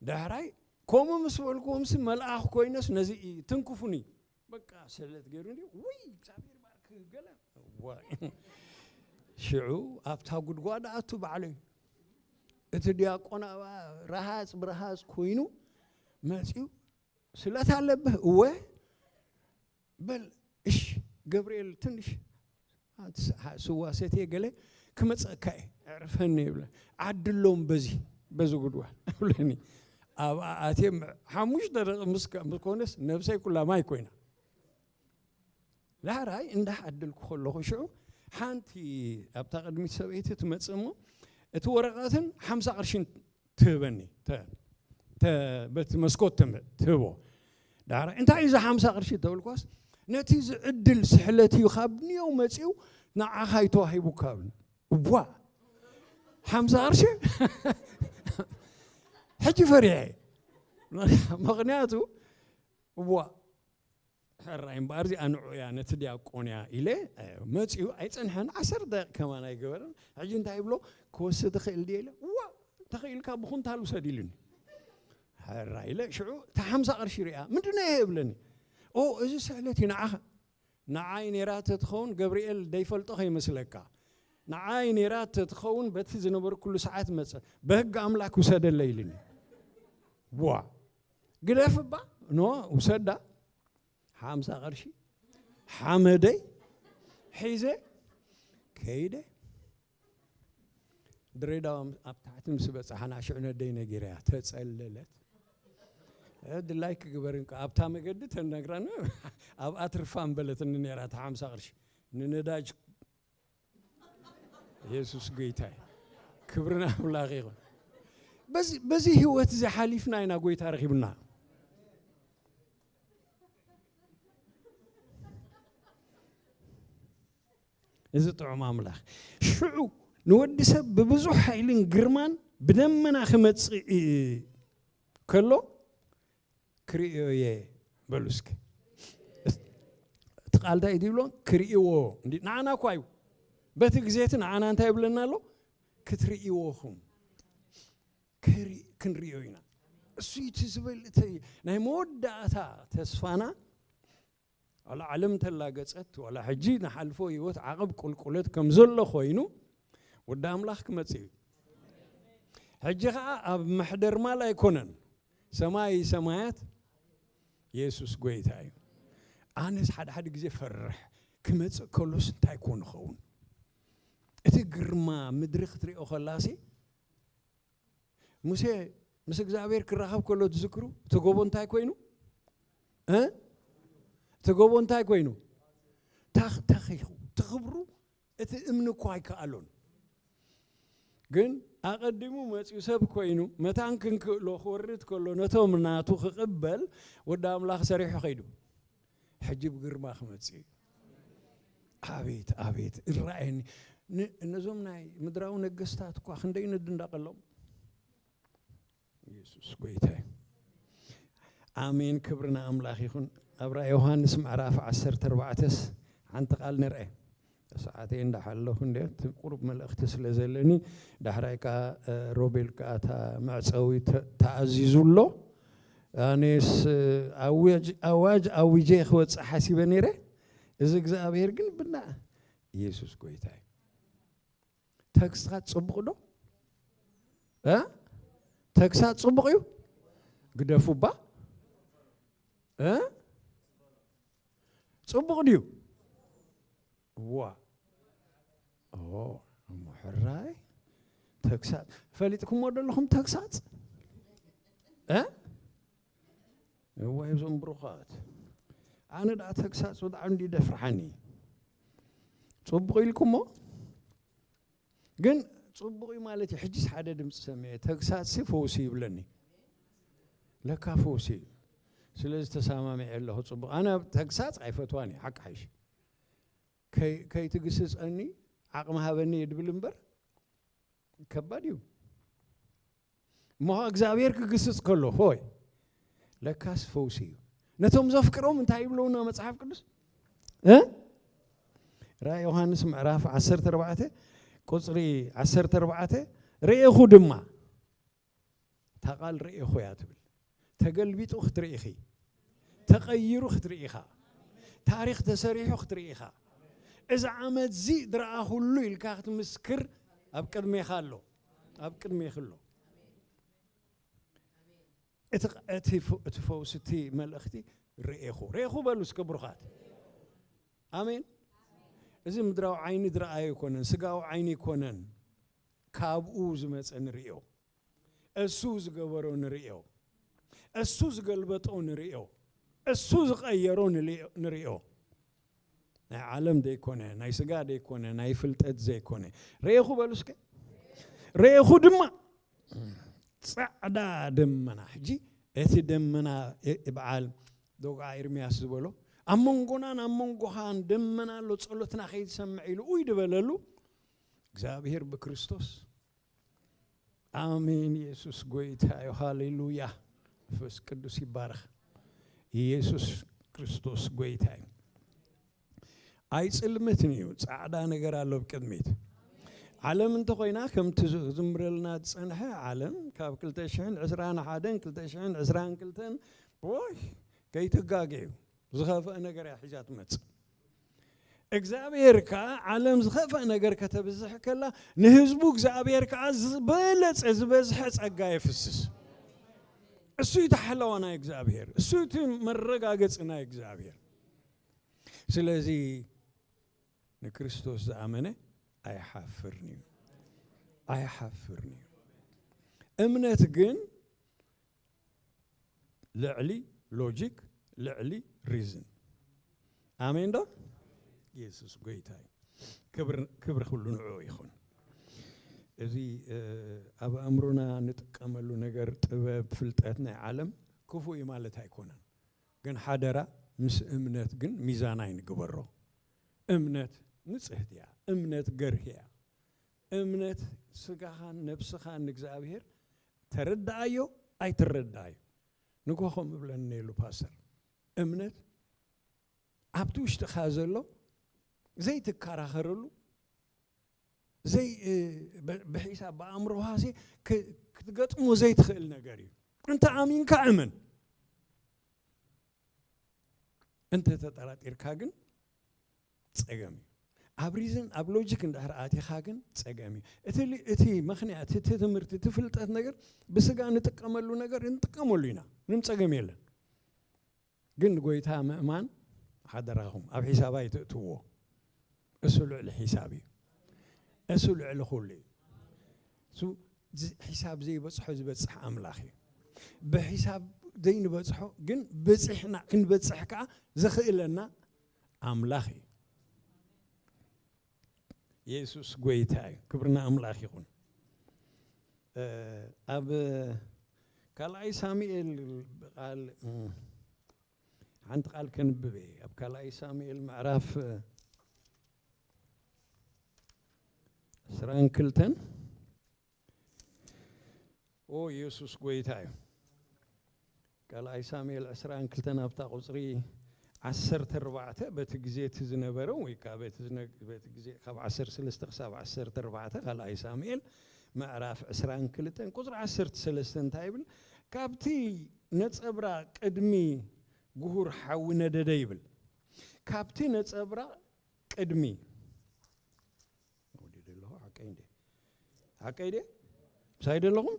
ዳሕራይ፣ ከምኡ ምስ በልኩዎምሲ፣ መልኣኽ ኮይነስ ነዚ ትንክፉኒ። በቃ፣ ስለት ገይሩ እንዲ፣ ውይ፣ እግዚኣብሔር ባርክ፣ ገለ። ዋ። ሽዑ ኣብታ ጉድጓድ ኣቱ ባዕለይ። እቲ ዲያቆን ኣብኣ ረሃጽ ብረሃጽ ኮይኑ መጺኡ፣ "ስለት ኣለብህ?" "እወ?" "በል እሺ ገብርኤል ትንሽ ኣንቲ ስ-፣ ሓ-፣ ስዋ ሰትየ ገለ ክመጸካ እየ፣ ዕርፈኒ" ይብለ። "ዓድሎም በዚ፣ በዚ ጉድጓድ" እብለኒ። ኣብኣ ኣትየ ም-፣ ሓሙሽተ ደቂቕ ምስ ከ-፣ ምስ ኮነስ ነብሰይ ኩላ ማይ ኮይና። ዳሕራይ እንዳዓደልኩ ከለኹ ሽዑ ሓንቲ ኣብታ ቅድሚት ሰበይቲ ትመጽእ እሞ እቲ ወረቐትን ሓምሳ ቅርሽን ትህበኒ፣ ተ-፣ ተ-፣ በቲ መስኮት ትም-፣ ትህቦ። ዳሕራይ "እንታይ እዩ እዚ ሓምሳ ቅርሺ?" ተብልኳስ፣ "ነቲ ዝዕድል ስሕለት እዩ፣ ካብ ንየው መጺኡ ንዓኻ እዩ ተዋሂቡካ" ብሉኒ። እቧ! ሓምሳ ቅርሺ? ሕጂ ፈሪሐ። ምኽንያቱ፣ እቧ! ሕራይ እምበኣር እዚኣ ንዑ እያ፣ ነቲ ዲያቆን እያ ኢለ፣ እ፣ መጺኡ ኣይጸንሐን፣ ዓሰርተ ደቂቕ ከማን ኣይገበረን። ሕጂ እንታይ ይብሎ፣ "ክወስድ ትኽእል ድየ?" ኢለ፣ "እዋ፣ እንተኽኢልካ ብኹንታል ውሰድ" ኢሉኒ። ሕራይ ኢለ፣ ሽዑ እታ ሓምሳ ቅርሺ ሪኣ፣ "ምንድን እየ?" ይብለኒ። "ኦ፣ እዚ ስሕለት እዩ ንዓኻ። ንዓይ ነይራ ተትኸውን፣ ገብርኤል ደይፈልጦ ከይመስለካ። ንዓይ ነይራ ተትኸውን፣ በቲ ዝነበርኩሉ ሰዓት መጸ፣ በህግ ኣምላክ ውሰደለይ" ኢሉኒ። ዋ! ግደፍ እባ፣ ኖ፣ ውሰዳ። ሓምሳ ቅርሺ ሓመደይ ሒዘ ከይደ። ድሬዳዋ ኣብ ታሕቲ ምስ በጻሕና ሽዑ ነደይ ነጊረያ ተጸለለት። እ፣ ድላይ ክግበር እንካ ኣብታ መገዲ ተነግረን ኣብኣ ትርፋ ምበለትኒ ነይራ እታ ሓምሳ ቅርሺ። ንነዳጅ የሱስ ጎይታ እዩ። ክብሪ ንኣምላኽ ይኹን። በዚ፣ በዚ ህይወት እዚ ሓሊፍና ኢና ጎይታ ረኺብና። እዚ ጥዑም ኣምላኽ። ሽዑ ንወዲ ሰብ ብብዙሕ ሓይልን ግርማን ብደመና ክመጽእ እ-፣ ከሎ ክርእዮ እየ በሉ እስኪ። እቲ ቃል እንታይ እዩ ዝብሎ? ክርእይዎ። እንዲ-፣ ንዓና እኳ እዩ። በቲ ግዜ እቲ ንዓና እንታይ ይብለና ኣሎ? ክትርእይዎኹም። ክሪ-፣ ክንርእዮ ኢና። እሱ እቲ ዝብል እቲ ናይ መወዳእታ ተስፋና ዋላ ዓለም ተላገጸት፣ ዋላ ሕጂ ንሓልፎ ህይወት ዓቐብ ቁልቁለት ከም ዘሎ ኮይኑ፣ ወዲ ኣምላኽ ክመጽእ እዩ። ሕጂ ኸኣ ኣብ መሕደር ማል ኣይኮነን፣ ሰማይ ሰማያት የሱስ ጐይታ እዩ። ኣነስ ሓደ ሓደ ግዜ ፈርሕ፣ ክመጽእ ከሎስ እንታይ ኮን ይኸውን? እቲ ግርማ ምድሪ ክትሪኦ ከላሲ፣ ሙሴ ምስ እግዚኣብሔር ክራኸብ ከሎ ትዝክሩ? እቲ ጎቦ እንታይ ኮይኑ? እ? እቲ ጎቦ እንታይ ኮይኑ? ተኽ-፣ ተኺኹ። እቲ ክብሩ፣ እቲ እምኒ እኮ ኣይከኣሎን። ግን ኣቐዲሙ መጺኡ ሰብ ኮይኑ፣ መታን ክንክእሎ ክወርድ ከሎ፣ ነቶም ናቱ ክቕበል ወዲ ኣምላኽ ሰሪሑ ከይዱ። ሕጂ ብግርማ ክመጽእ እዩ። ኣቤት፣ ኣቤት፣ እረኣየኒ። ን-፣ ነዞም ናይ ምድራዊ ነገስታት እኳ ክንደይ ንድንደቐሎም። ኢየሱስ ጎይታ እዩ። ኣሜን። ክብሪ ንኣምላኽ ይኹን። ኣብ ራእይ ዮሃንስ ምዕራፍ ዓሰርተ ኣርባዕተስ ሓንቲ ቃል ንርአ። ሰዓተይ እንዳሓለኹ እንደ እቲ ቁሩብ መልእኽቲ ስለ ዘለኒ፣ ዳሕራይ ከኣ፣ እ፣ ሮቤል ከኣ እታ መዕጸዊ ተ-፣ ተኣዚዙ ኣሎ። ኣነስ፣ እ፣ ኣዋጅ፣ ኣዋጅ ኣዊጀ ክወጽእ ሓሲበ ነይረ። እዚ እግዚኣብሔር ግን ብና-፣ ኢየሱስ ጎይታ እዩ። ተግሳጽ ጽቡቕ ዶ? እ? ተግሳጽ ጽቡቕ እዩ? ግደፉባ። እ? ጽቡቕ ድዩ? ዋ። ኦ፣ እሞ ሕራይ። ተግሳጽ ፈሊጥኩሞ ዶ ኣለኹም ተግሳጽ? እ? እዋይ፣ እዞም ብሩኻት። ኣነ ደኣ ተግሳጽ ብጣዕሚ እንዲ ደፍርሓኒ። ጽቡቕ ኢልኩሞ? ግን ጽቡቕ እዩ ማለት እዩ። ሕጂስ ሓደ ድምፂ ሰሚዐ፣ ተግሳጽሲ ፈውሲ ይብለኒ። ለካ ፈውሲ እዩ። ስለዚ ተሰማሚዐ ኣለኹ። ጽቡቕ። ኣነ ተግሳጽ ኣይፈትዋን እየ፣ ሓቂ ሓይሽ። ከይ-፣ ከይትግስጸኒ ዓቕሚ ሃበኒ እየ ድብል እምበር፣ ከባድ እዩ። እሞ እግዚኣብሔር ክግስጽ ከሎ፣ ሆይ፣ ለካስ ፈውሲ እዩ። ነቶም ዘፍቅሮም እንታይ ይብለውና መጽሓፍ ቅዱስ? እ? ራእይ ዮሃንስ ምዕራፍ ዓሰርተ ኣርባዕተ ቁጽሪ ዓሰርተ ኣርባዕተ፣ "ርኤኹ ድማ"፣ እታ ቃል "ርኤኹ" እያ ትብል። ተገልቢጡ ክትርኢ ኢኺ፣ ተቐይሩ ክትርኢ ኢኻ፣ ታሪኽ ተሰሪሑ ክትርኢ ኢኻ። "እዚ ዓመት እዚ ዝረኣኹሉ" ኢልካ ክትምስክር ኣብ ቅድሜኻ ኣሎ፣ ኣብ ቅድሜኺ ኣሎ። እቲ፣ እቲ ፍ-፣ እቲ ፈውሲ፣ እቲ መልእኽቲ "ርኤኹ"፣ "ርኤኹ" በሉ እስከ ብሩኻት። ኣሜን። እዚ ምድራዊ ዓይኒ ዝረኣዮ ኣይኮነን፣ ስጋዊ ዓይኒ ኣይኮነን፣ ካብኡ ዝመጸ ንርእዮ። እሱ ዝገበሮ ንርእዮ። እሱ ዝገልበጦ ንርእዮ። እሱ ዝቐየሮ ንልዮ-፣ ንርእዮ። ናይ ዓለም ዘይኮነ፣ ናይ ስጋ ዘይኮነ፣ ናይ ፍልጠት ዘይኮነ። ርኤኹ በሉ እስከ። ርኤኹ ድማ ጻዕዳ ደመና። ሕጂ እቲ ደመና እ-፣ በዓል ዶግዓ ኤርምያስ ዝበሎ፣ "ኣብ መንጎናን ኣብ መንጎኻን ደመና ኣሎ፣ ጸሎትና ከይትሰምዕ" ኢሉ ኡይ ዝበለሉ፣ እግዚኣብሔር ብክርስቶስ። ኣሜን። ኢየሱስ ጎይታ እዩ። ሃሌሉያ። መንፈስ ቅዱስ ይባረኽ። ኢየሱስ ክርስቶስ ጎይታ እዩ። ኣይጽልምትን እዩ። ጻዕዳ ነገር ኣሎ ኣብ ቅድሚት። ዓለም እንተኾይና ከምቲ ዝ-፣ ዝምረልና ዝጸንሐ ዓለም ካብ ክልተ ሽሕን ዕስራን ሓደን ክልተ ሽሕን ዕስራን ክልተን፣ ወይ፣ ከይትጋገዩ፣ ዝኸፍአ ነገር እያ ሒዛ ትመጽእ። እግዚኣብሔር ከኣ ዓለም ዝኸፍአ ነገር ከተብዝሕ ከላ፣ ንህዝቡ እግዚኣብሔር ከኣ ዝበለጸ ዝበዝሐ ጸጋ የፍስስ። እሱ እዩ እቲ ሓለዋ ናይ እግዚኣብሔር፣ እሱ እቲ መረጋገጺ ናይ እግዚኣብሔር። ስለዚ ንክርስቶስ ዝኣመነ ኣይሓፍርን እዩ፣ ኣይሓፍርን እዩ። እምነት ግን ልዕሊ ሎጂክ፣ ልዕሊ ሪዝን። ኣሜን ዶ? ኢየሱስ ጎይታ እዩ። ክብር፣ ክብሪ ኩሉ ንዕኡ ይኹን። እዚ፣ እ፣ ኣብ ኣእምሮና ንጥቀመሉ ነገር፣ ጥበብ፣ ፍልጠት ናይ ዓለም ክፉእ እዩ ማለት ኣይኮነን። ግን ሓደራ፣ ምስ እምነት ግን ሚዛን ኣይንግበሮ። እምነት ንጽህቲ እያ። እምነት ገርሂ እያ። እምነት ስጋኻን ነብስኻን ንእግዚኣብሔር ተረድኣዮ ኣይትረድኣዮ። ንግሆ ከም እብለኒ ነይሩ ፓስተር፣ እምነት ኣብቲ ውሽጥኻ ዘሎ ዘይትከራኸረሉ፣ ዘይ-፣ እ፣ ብ-፣ ብሒሳብ ብኣእምሮኻሲ ክ-፣ ክትገጥሞ ዘይትኽእል ነገር እዩ። እንተ ኣሚንካ እመን። እንተ ተጠራጢርካ ግን ጸገም እዩ። ኣብ ሪዝን፣ ኣብ ሎጂክ እንድሕር ኣቲኻ ግን ጸገም እዩ። እቲ ል-፣ እቲ ምኽንያት፣ እቲ ትምህርቲ፣ እቲ ፍልጠት ነገር ብስጋ ንጥቀመሉ ነገር ንጥቀመሉ ኢና። ምንም ጸገም የለን። ግን ንጎይታ ምእማን ሓደራኹም ኣብ ሒሳብ ኣይትእትዎ። እሱ ልዕሊ ሒሳብ እዩ። እሱ ልዕሊ ኩሉ እዩ። እሱ ዝ-፣ ሒሳብ ዘይበጽሖ ዝበጽሕ ኣምላኽ እዩ። ብሒሳብ ዘይንበጽሖ ግን በጺሕና ክንበጽሕ ከኣ ዘኽእለና ኣምላኽ እዩ። የሱስ ጎይታ እዩ። ክብሪ ንኣምላኽ ይኹን። እ፣ ኣብ ካልኣይ ሳሙኤል ቃል፣ እ፣ ሓንቲ ቃል ከንብብ እየ። ኣብ ካልኣይ ሳሙኤል ምዕራፍ፣ እ፣ ዕስራን ክልተን ኦ፣ ኢየሱስ ጎይታ እዩ። ካልኣይ ሳሙኤል ዕስራን ክልተን ኣብታ ቁጽሪ ዓሰርተ ኣርባዕተ፣ በቲ ግዜ እቲ ዝነበረ፣ ወይ ከኣ በቲ ዝነ-፣ በቲ ግዜ ካብ ዓሰርተ ሰለስተ ክሳብ ዓሰርተ ኣርባዕተ፣ ካልኣይ ሳሙኤል ምዕራፍ ዕስራን ክልተን ቁጽሪ ዓሰርተ ሰለስተ እንታይ ይብል? "ካብቲ ነጸብራቕ ቅድሚ ጉሁር ሓዊ ነደደ" ይብል። ካብቲ ነጸብራቕ ቅድሚ፣ ወዲደ ኣለኹ፣ ሓቀይ እንዴ? ሓቀይ ድየ? ምሳይ ዶ ኣለኹም?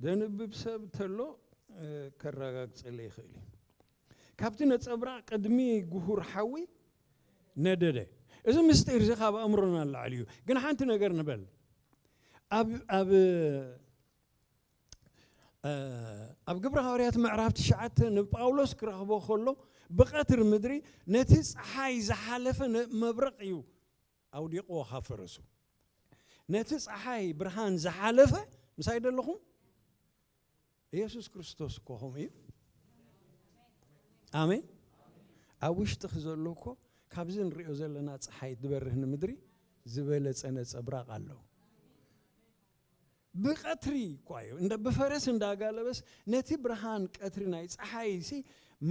ዘንብብ ሰብ ተሎ፣ እ፣ ከረጋግጸለይ ይኽእል እዩ። ካብቲ ነጸብራቕ ቅድሚ ጉሁር ሓዊ ነደደ። እዚ ምስጢር እዚ ካብ ኣእምሮና ንላዕሊ እዩ። ግን ሓንቲ ነገር ንበል። ኣብ፣ ኣብ፣ እ፣ ኣብ ግብረ ሃዋርያት ምዕራፍ ትሽዓተ ንጳውሎስ ክረኽቦ ከሎ፣ ብቐትሪ ምድሪ ነቲ ጸሓይ ዝሓለፈ ነ-፣ መብረቕ እዩ ኣውዲቕዎ ካብ ፈረሱ። ነቲ ጸሓይ ብርሃን ዝሓለፈ፣ ምሳይ ዶ ኣለኹም? ኢየሱስ ክርስቶስ እኮ ከምኡ እዩ። ኣሜን። ኣብ ውሽጥኺ ዘሎ እኮ ካብዚ ንሪኦ ዘለና ጸሓይ ትበርህ ንምድሪ ዝበለጸ ነጸብራቕ ኣሎ። ብቐትሪ እኳ እዩ፣ እንደ-፣ ብፈረስ እንዳጋለበስ ነቲ ብርሃን ቀትሪ ናይ ጸሓይ ሲ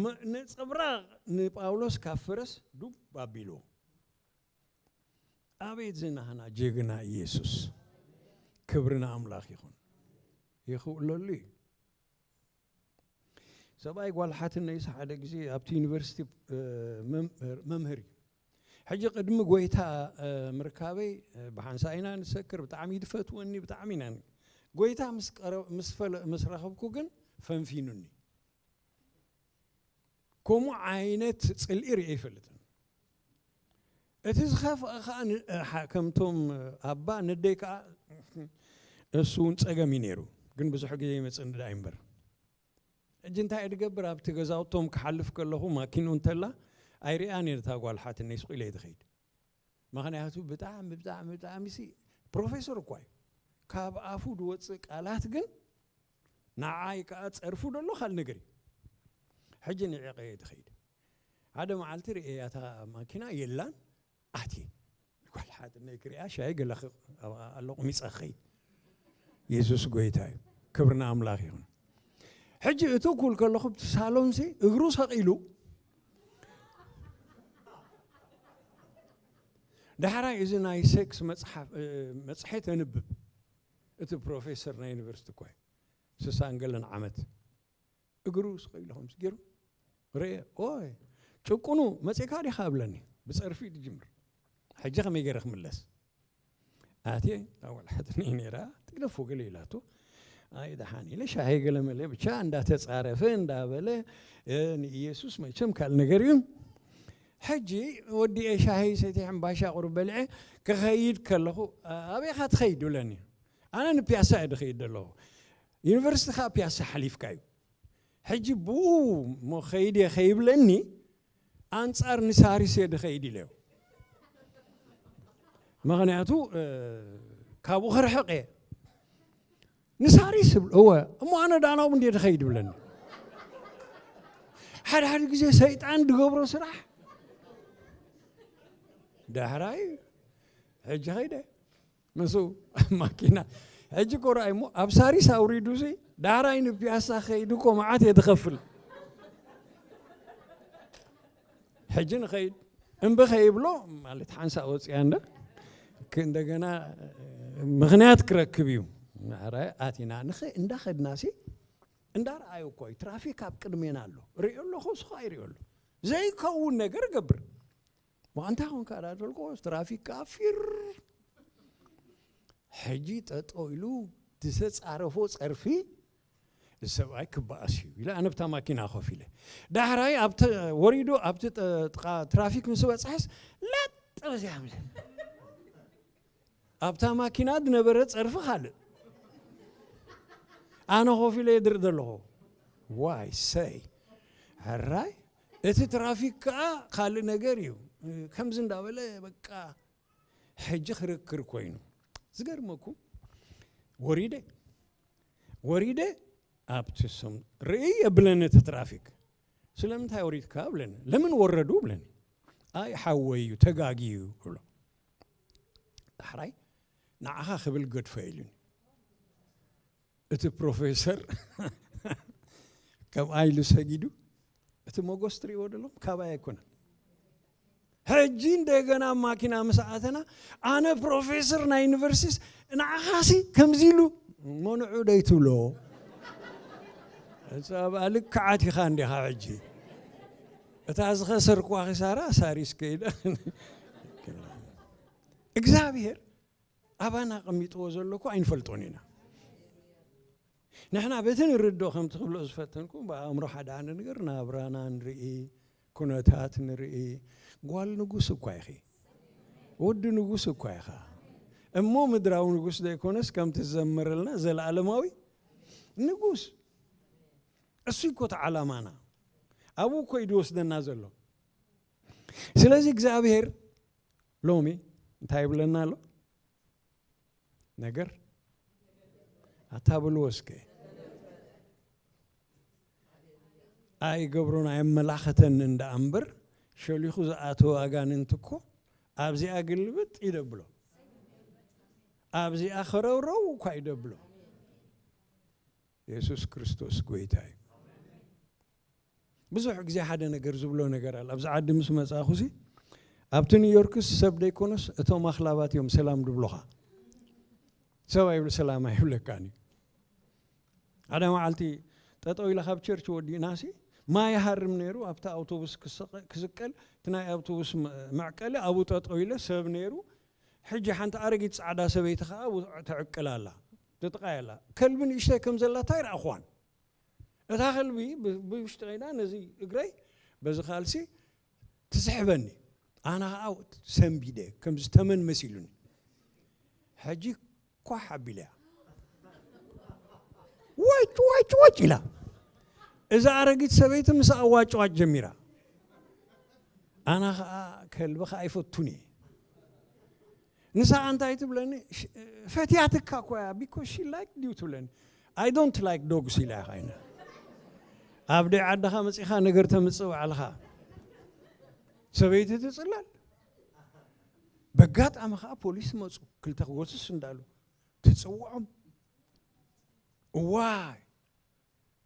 መ-፣ ነጸብራቕ ንጳውሎስ ካብ ፈረስ ዱብ ኣቢልዎ። ኣቤት ዝናህና ጀግና ኢየሱስ። ክብሪ ንኣምላኽ ይኹን። ይኽእለሉ እዩ። ሰብኣይ ጓል ሓትነይስ ሓደ ግዜ ኣብቲ ዩኒቨርሲቲ፣ እ፣ መም-፣ መምህር እዩ። ሕጂ ቅድሚ ጎይታ፣ እ፣ ምርካበይ፣ እ፣ ብሓንሳእ ኢና ንሰክር፣ ብጣዕሚ እዩ ዝፈትወኒ፣ ብጣዕሚ ኢና ን-፣ ጎይታ ምስ ቀረ-፣ ምስ ፈለ-፣ ምስ ረኸብኩ ግን ፈንፊኑኒ። ከምኡ ዓይነት ጽልኢ ርእየ ኣይፈልጥን። እቲ ዝኸፍአ ኸኣ ን-፣ ሓ-፣ ከምቶም ኣባ ነደይ ከኣ እሱ እውን ጸገም እዩ ነይሩ። ግን ብዙሕ ግዜ ይመጽእኒ ደኣ እምበር። ሕጂ እንታይ እየ ዝገብር? ኣብቲ ገዛውቶም ክሓልፍ ከለኹ ማኪንኡ እንተላ ኣይርእያን እየ ነታ ጓል ሓትነይ ስቕ ኢለ እየ ዝኸይድ። ምኽንያቱ ብጣዕሚ፣ ብጣዕሚ፣ ብጣዕሚ ሲ ፕሮፌሰር እኳ እዩ። ካብ ኣፉ ዝወጽእ ቃላት ግን ንዓይ ከኣ ጸርፉ ዘሎ ካልእ ነገር እዩ። ሕጂ ንዒቐ እየ ዝኸይድ። ሓደ መዓልቲ ርእየያ እታ ማኪና የላን፣ ኣትየ። ጓል ሓትነይ ክሪኣ ሻሂ ገለ ኽ-፣ ኣሎ ቁሚፀ ክኸይድ። የሱስ ጎይታ እዩ። ክብሪ ንኣምላኽ ይኹን። ሕጂ እትውኩል ከለኹ ብቲ ሳሎንሲ እግሩ ሰቒሉ ዳሕራይ እዚ ናይ ሴክስ መጽሓፍ፣ እ፣ መጽሔት ኣንብብ። እቲ ፕሮፌሰር ናይ ዩኒቨርሲቲ እኮ እዩ። ስሳን ገለን ዓመት። እግሩ ስቕ ኢሉ ከምዚ ገይሩ ርኤ። ኦይ፣ ጭቁኑ መጺእካ ዲኻ እብለኒ። ብጸርፊ እዩ ዝጅምር። ሕጂ ከመይ ገይረ ክምለስ? ኣትየ፣ እታ ጓል ሓትነይ ነይራ፣ ትግደፎ ገለ ኢላቶ። ኣይ፣ ደሓን ኢለ፣ ሻሂ ገለ መለ ብቻ እንዳተጻረፈ፣ እንዳበለ፣ እ፣ ንኢየሱስ መቸም ካልእ ነገር እዩ። ሕጂ ወዲኤ ሻሂ ሰትየ፣ ሕምባሻ ቁሩብ በልዐ፣ ክኸይድ ከለኹ፣ "ኣበይ ኢኻ ትኸይድ?" ይብለኒ። ኣነ ንፒያሳ እየ ዝኸይድ ዘለኹ። ዩኒቨርሲቲ ኸኣ ፒያሳ ሓሊፍካ እዩ። ሕጂ ብኡ እሞ ከይድ እየ ከይብለኒ፣ ኣንጻር ንሳሪስ እየ ዝኸይድ ኢለዮ። ምኽንያቱ፣ እ፣ ካብኡ ክርሕቕ እየ። ንሳሪስ እብል፣ እወ፣ እሞ ኣነ ደኣ ናብኡ እንድየ ዝኸይድ ይብለኒ። ሓደ ሓደ ግዜ ሰይጣን ዝገብሮ ስራሕ። ዳሕራይ ሕጂ ኸይደ። ምስኡ ኣብ ማኪና። ሕጂ እኮ ረኣይ እሞ፣ ኣብ ሳሪስ ኣውሪዱሲ፣ ዳሕራይ ንፒያሳ ከይዱ እኮ መዓት እየ ዝኸፍል። ሕጂ ንኸይድ። እምቢ ከይብሎ፣ ማለት ሓንሳእ ወፂኣ እንደ፣ ክ-፣ እንደገና ምኽንያት ክረክብ እዩ። ኧረ ኣቲና፣ ንኸ-፣ እንዳኸድናሲ፣ እንዳረኣዩ እኮ እዩ። ትራፊክ ኣብ ቅድሜና ኣሎ። ርእዮ ኣለኹ፣ እሱ ኸኣ ይርእዮ ኣሎ። ዘይከውን ነገር እገብር። ዋንታ ኾንካ ዳደልኮ ትራፊክ ከኣ ፊር። ሕጂ ጠጠው ኢሉ ዝተጻረፎ ጸርፊ፣ እዚ ሰብኣይ ክበኣስ እዩ ኢለ ኣነ ብታ ማኪና ኮፍ ኢለ። ዳሕራይ ኣብተ-፣ ወሪዱ ኣብቲ ጠ-፣ ጥቓ ትራፊክ ምስ በጽሐስ፣ ለጥ በዚያ ምለ። ኣብታ ማኪና ዝነበረ ጸርፊ ካልእ። ኣነ ኮፍ ኢለ የድርእ ዘለኹ። ዋይ ሰይ። ሕራይ፣ እቲ ትራፊክ ከኣ ካልእ ነገር እዩ። ከምዚ እንዳበለ በቃ ሕጂ ክርክር ኮይኑ። ዝገርመኩም፣ ወሪደ፣ ወሪደ ኣብቲ ሰም-፣ ርእይ የብለኒ እቲ ትራፊክ። ስለምንታይ ወሪድካ? እብለኒ። ለምን ወረዱ? እብለኒ። ኣይ ሓወይ እዩ፣ ተጋጊዩ እብሎ። ዳሕራይ ንዓኻ ክብል ገድፎ ኢሉኒ። እቲ ፕሮፌሰር ከምኣ ኢሉ ሰጊዱ፣ እቲ ሞጎስ ትርእይዎ ዘለኹም ካባይ ኣይኮነን። ሕጂ እንደገና ኣብ ማኪና ምስ ኣተና፣ ኣነ ፕሮፌሰር ናይ ዩኒቨርሲቲስ ንዓኻሲ ከምዚ ኢሉ፣ መኑዑ ደይ ትብሎ? እዛ ኣብኣ ልክዓት ኢኻ እንዲኻ ሕጂ። እታ ዝኸሰርክዋ ኺሳራ ሳሪስ ከይዳ እግዚኣብሔር ኣባና ኣቐሚጥዎ ዘሎ እኮ ኣይንፈልጦን ኢና። ንሕና በቲ ንርድኦ ከምቲ ክብሎ ዝፈተንኩ ብኣእምሮ ሓደ ሓደ ነገር ናብራና ንርኢ፣ ኩነታት ንርኢ። ጓል ንጉስ እኳ ኢኺ፣ ወዲ ንጉስ እኳ ኢኻ። እሞ ምድራዊ ንጉስ ዘይኮነስ ከምቲ ዝዘመረልና ዘለኣለማዊ ንጉስ። እሱ እኮ እቲ ዓላማና። ኣብኡ እኮ እዩ ዝወስደና ዘሎ። ስለዚ እግዚኣብሔር ሎሚ እንታይ ይብለና ኣሎ? ነገር ኣታ በልዎ እስከ። ኣይገብሮን ኣየመላኸተን እንዳ እምበር፣ ሸሊኹ ዝኣተወ ኣጋንንት እኮ ኣብዚኣ ግልብጥ ይደብሎ፣ ኣብዚኣ ኸረውረው እኳ ይደብሎ። የሱስ ክርስቶስ ጎይታ እዩ። ብዙሕ ግዜ ሓደ ነገር ዝብሎ ነገር ኣሎ። ኣብዚ ዓዲ ምስ መጻእኹሲ ኣብቲ ኒውዮርክስ ሰብ ደይኮነስ እቶም ኣኽላባት እዮም ሰላም ድብሉኻ። ሰብ ኣይብሉ ሰላም ኣይብለካን እዩ። ሓደ መዓልቲ ጠጠው ኢለ ካብ ቸርች ወዲእናሲ ማይ ይሃርም ነይሩ። ኣብቲ ኣውቶቡስ ክስቀ- ክስቀል እቲ ናይ ኣውቶቡስ መ- መዕቀሊ ኣብኡ ጠጠው ኢለ ሰብ ነይሩ። ሕጂ ሓንቲ ኣረጊት ጻዕዳ ሰበይቲ ከኣ ኣብኡ ተዕቅል ኣላ፣ ትጥቃይ ኣላ። ከልቢ ንእሽተይ ከም ዘላታ ኣይረኣኹዋን። እታ ከልቢ ብ- ብውሽጢ ከይዳ ነዚ እግረይ በዚ ካልሲ ትስሕበኒ። ኣነ ኸዓ ሰንቢደ ከምዚ ተመን መሲሉኒ። ሕጂ ኳሕ ኣቢለያ ወጭ ወጭ ወጭ ኢላ። እዛ ኣረጊት ሰበይቲ ምስ ኣዋጭዋጭ ጀሚራ። ኣና ኸዓ ከልቢ ኸዓ ኣይፈቱን እየ። ንሳ እንታይ ትብለኒ? ሽ- ፈትያትካ እኮ እያ፣ because she like you ትብለኒ። I don't like dogs ኢላ እያ ኸይነ። ኣብ ደይ ዓድኻ መጺኻ ነገር ተምጽእ ባዕልኻ። ሰበይቲ ትጽለል። በጋጣሚ ኸዓ ፖሊስ መጹ። ክልተ ክጎስስ እንዳሉ ትጽውዖም። እዋይ፣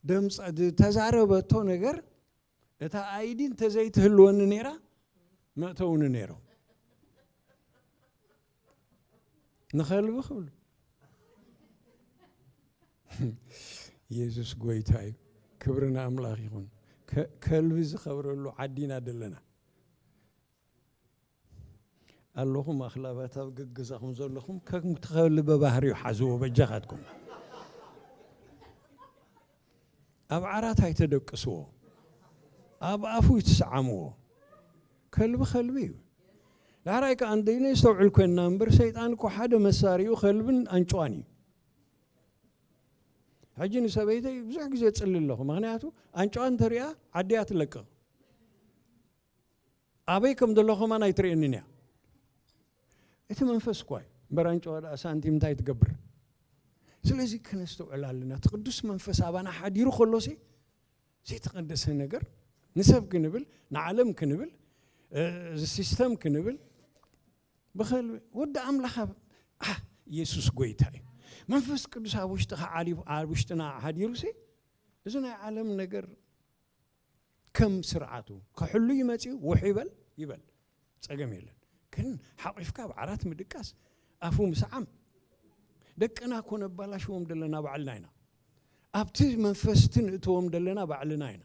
ደምጻ ዝተዛረበቶ ነገር፣ እታ ኣይዲ እንተዘይትህልወኒ ነይራ መእተውኒ ነይሮም። ንኸልቢ ክብሉ። የሱስ ጎይታ እዩ። ክብሪ ንኣምላኽ ይኹን። ከ- ከልቢ ዝኸብረሉ ዓዲና ደለና። ኣለኹም ኣኽላባት ኣብ ገገዛኹም ዘለኹም ከም ትኸልበ ባህሪኡ ሓዝዎ በጃኻትኩም። ኣብ ዓራት ኣይተደቅስዎ፣ ኣብ ኣፉ ይትስዓምዎ። ከልቢ ከልቢ እዩ። ዳሕራይ ከኣ እንደይነ ይስተውዕል ኮይንና እምበር ሰይጣን እኮ ሓደ መሳሪኡ ከልብን ኣንጭዋን እዩ። ሕጂ ንሰበይተይ ብዙሕ ግዜ ጽሊ ኣለኹ፣ ምኽንያቱ ኣንጭዋ እንተሪኣ ዓዲያ ትለቅቕ። ኣበይ ከም ዘሎ ከማን ኣይትርእየንን እያ። እቲ መንፈስ እኳ እዩ እምበር ኣንጭዋ ደኣ ሳንቲም እንታይ ትገብር? ስለዚ ከነስተውዕል ኣለና። እቲ ቅዱስ መንፈስ ኣባና ሓዲሩ ከሎሲ ዘይተቐደሰ ነገር ንሰብ ክንብል ንዓለም ክንብል እዚ ሲስተም ክንብል ብኸል ወዲ ኣምላኽ ኣብ ኣህ፣ ኢየሱስ ጎይታ እዩ። መንፈስ ቅዱስ ኣብ ውሽጥኻ ዓሊቡ ኣብ ውሽጥና ሓዲሩሲ እዚ ናይ ዓለም ነገር ከም ስርዓቱ ክሕሉ ይመጽኡ ውሕ ይበል ይበል ጸገም የለን። ግን ሓቂፍካ ኣብ ዓራት ምድቃስ ኣፉ ምስዓም ደቅና እኮ ነባላሽዎም ዘለና ባዕልና ኢና። ኣብቲ መንፈስቲ ንእትዎም ዘለና ባዕልና ኢና።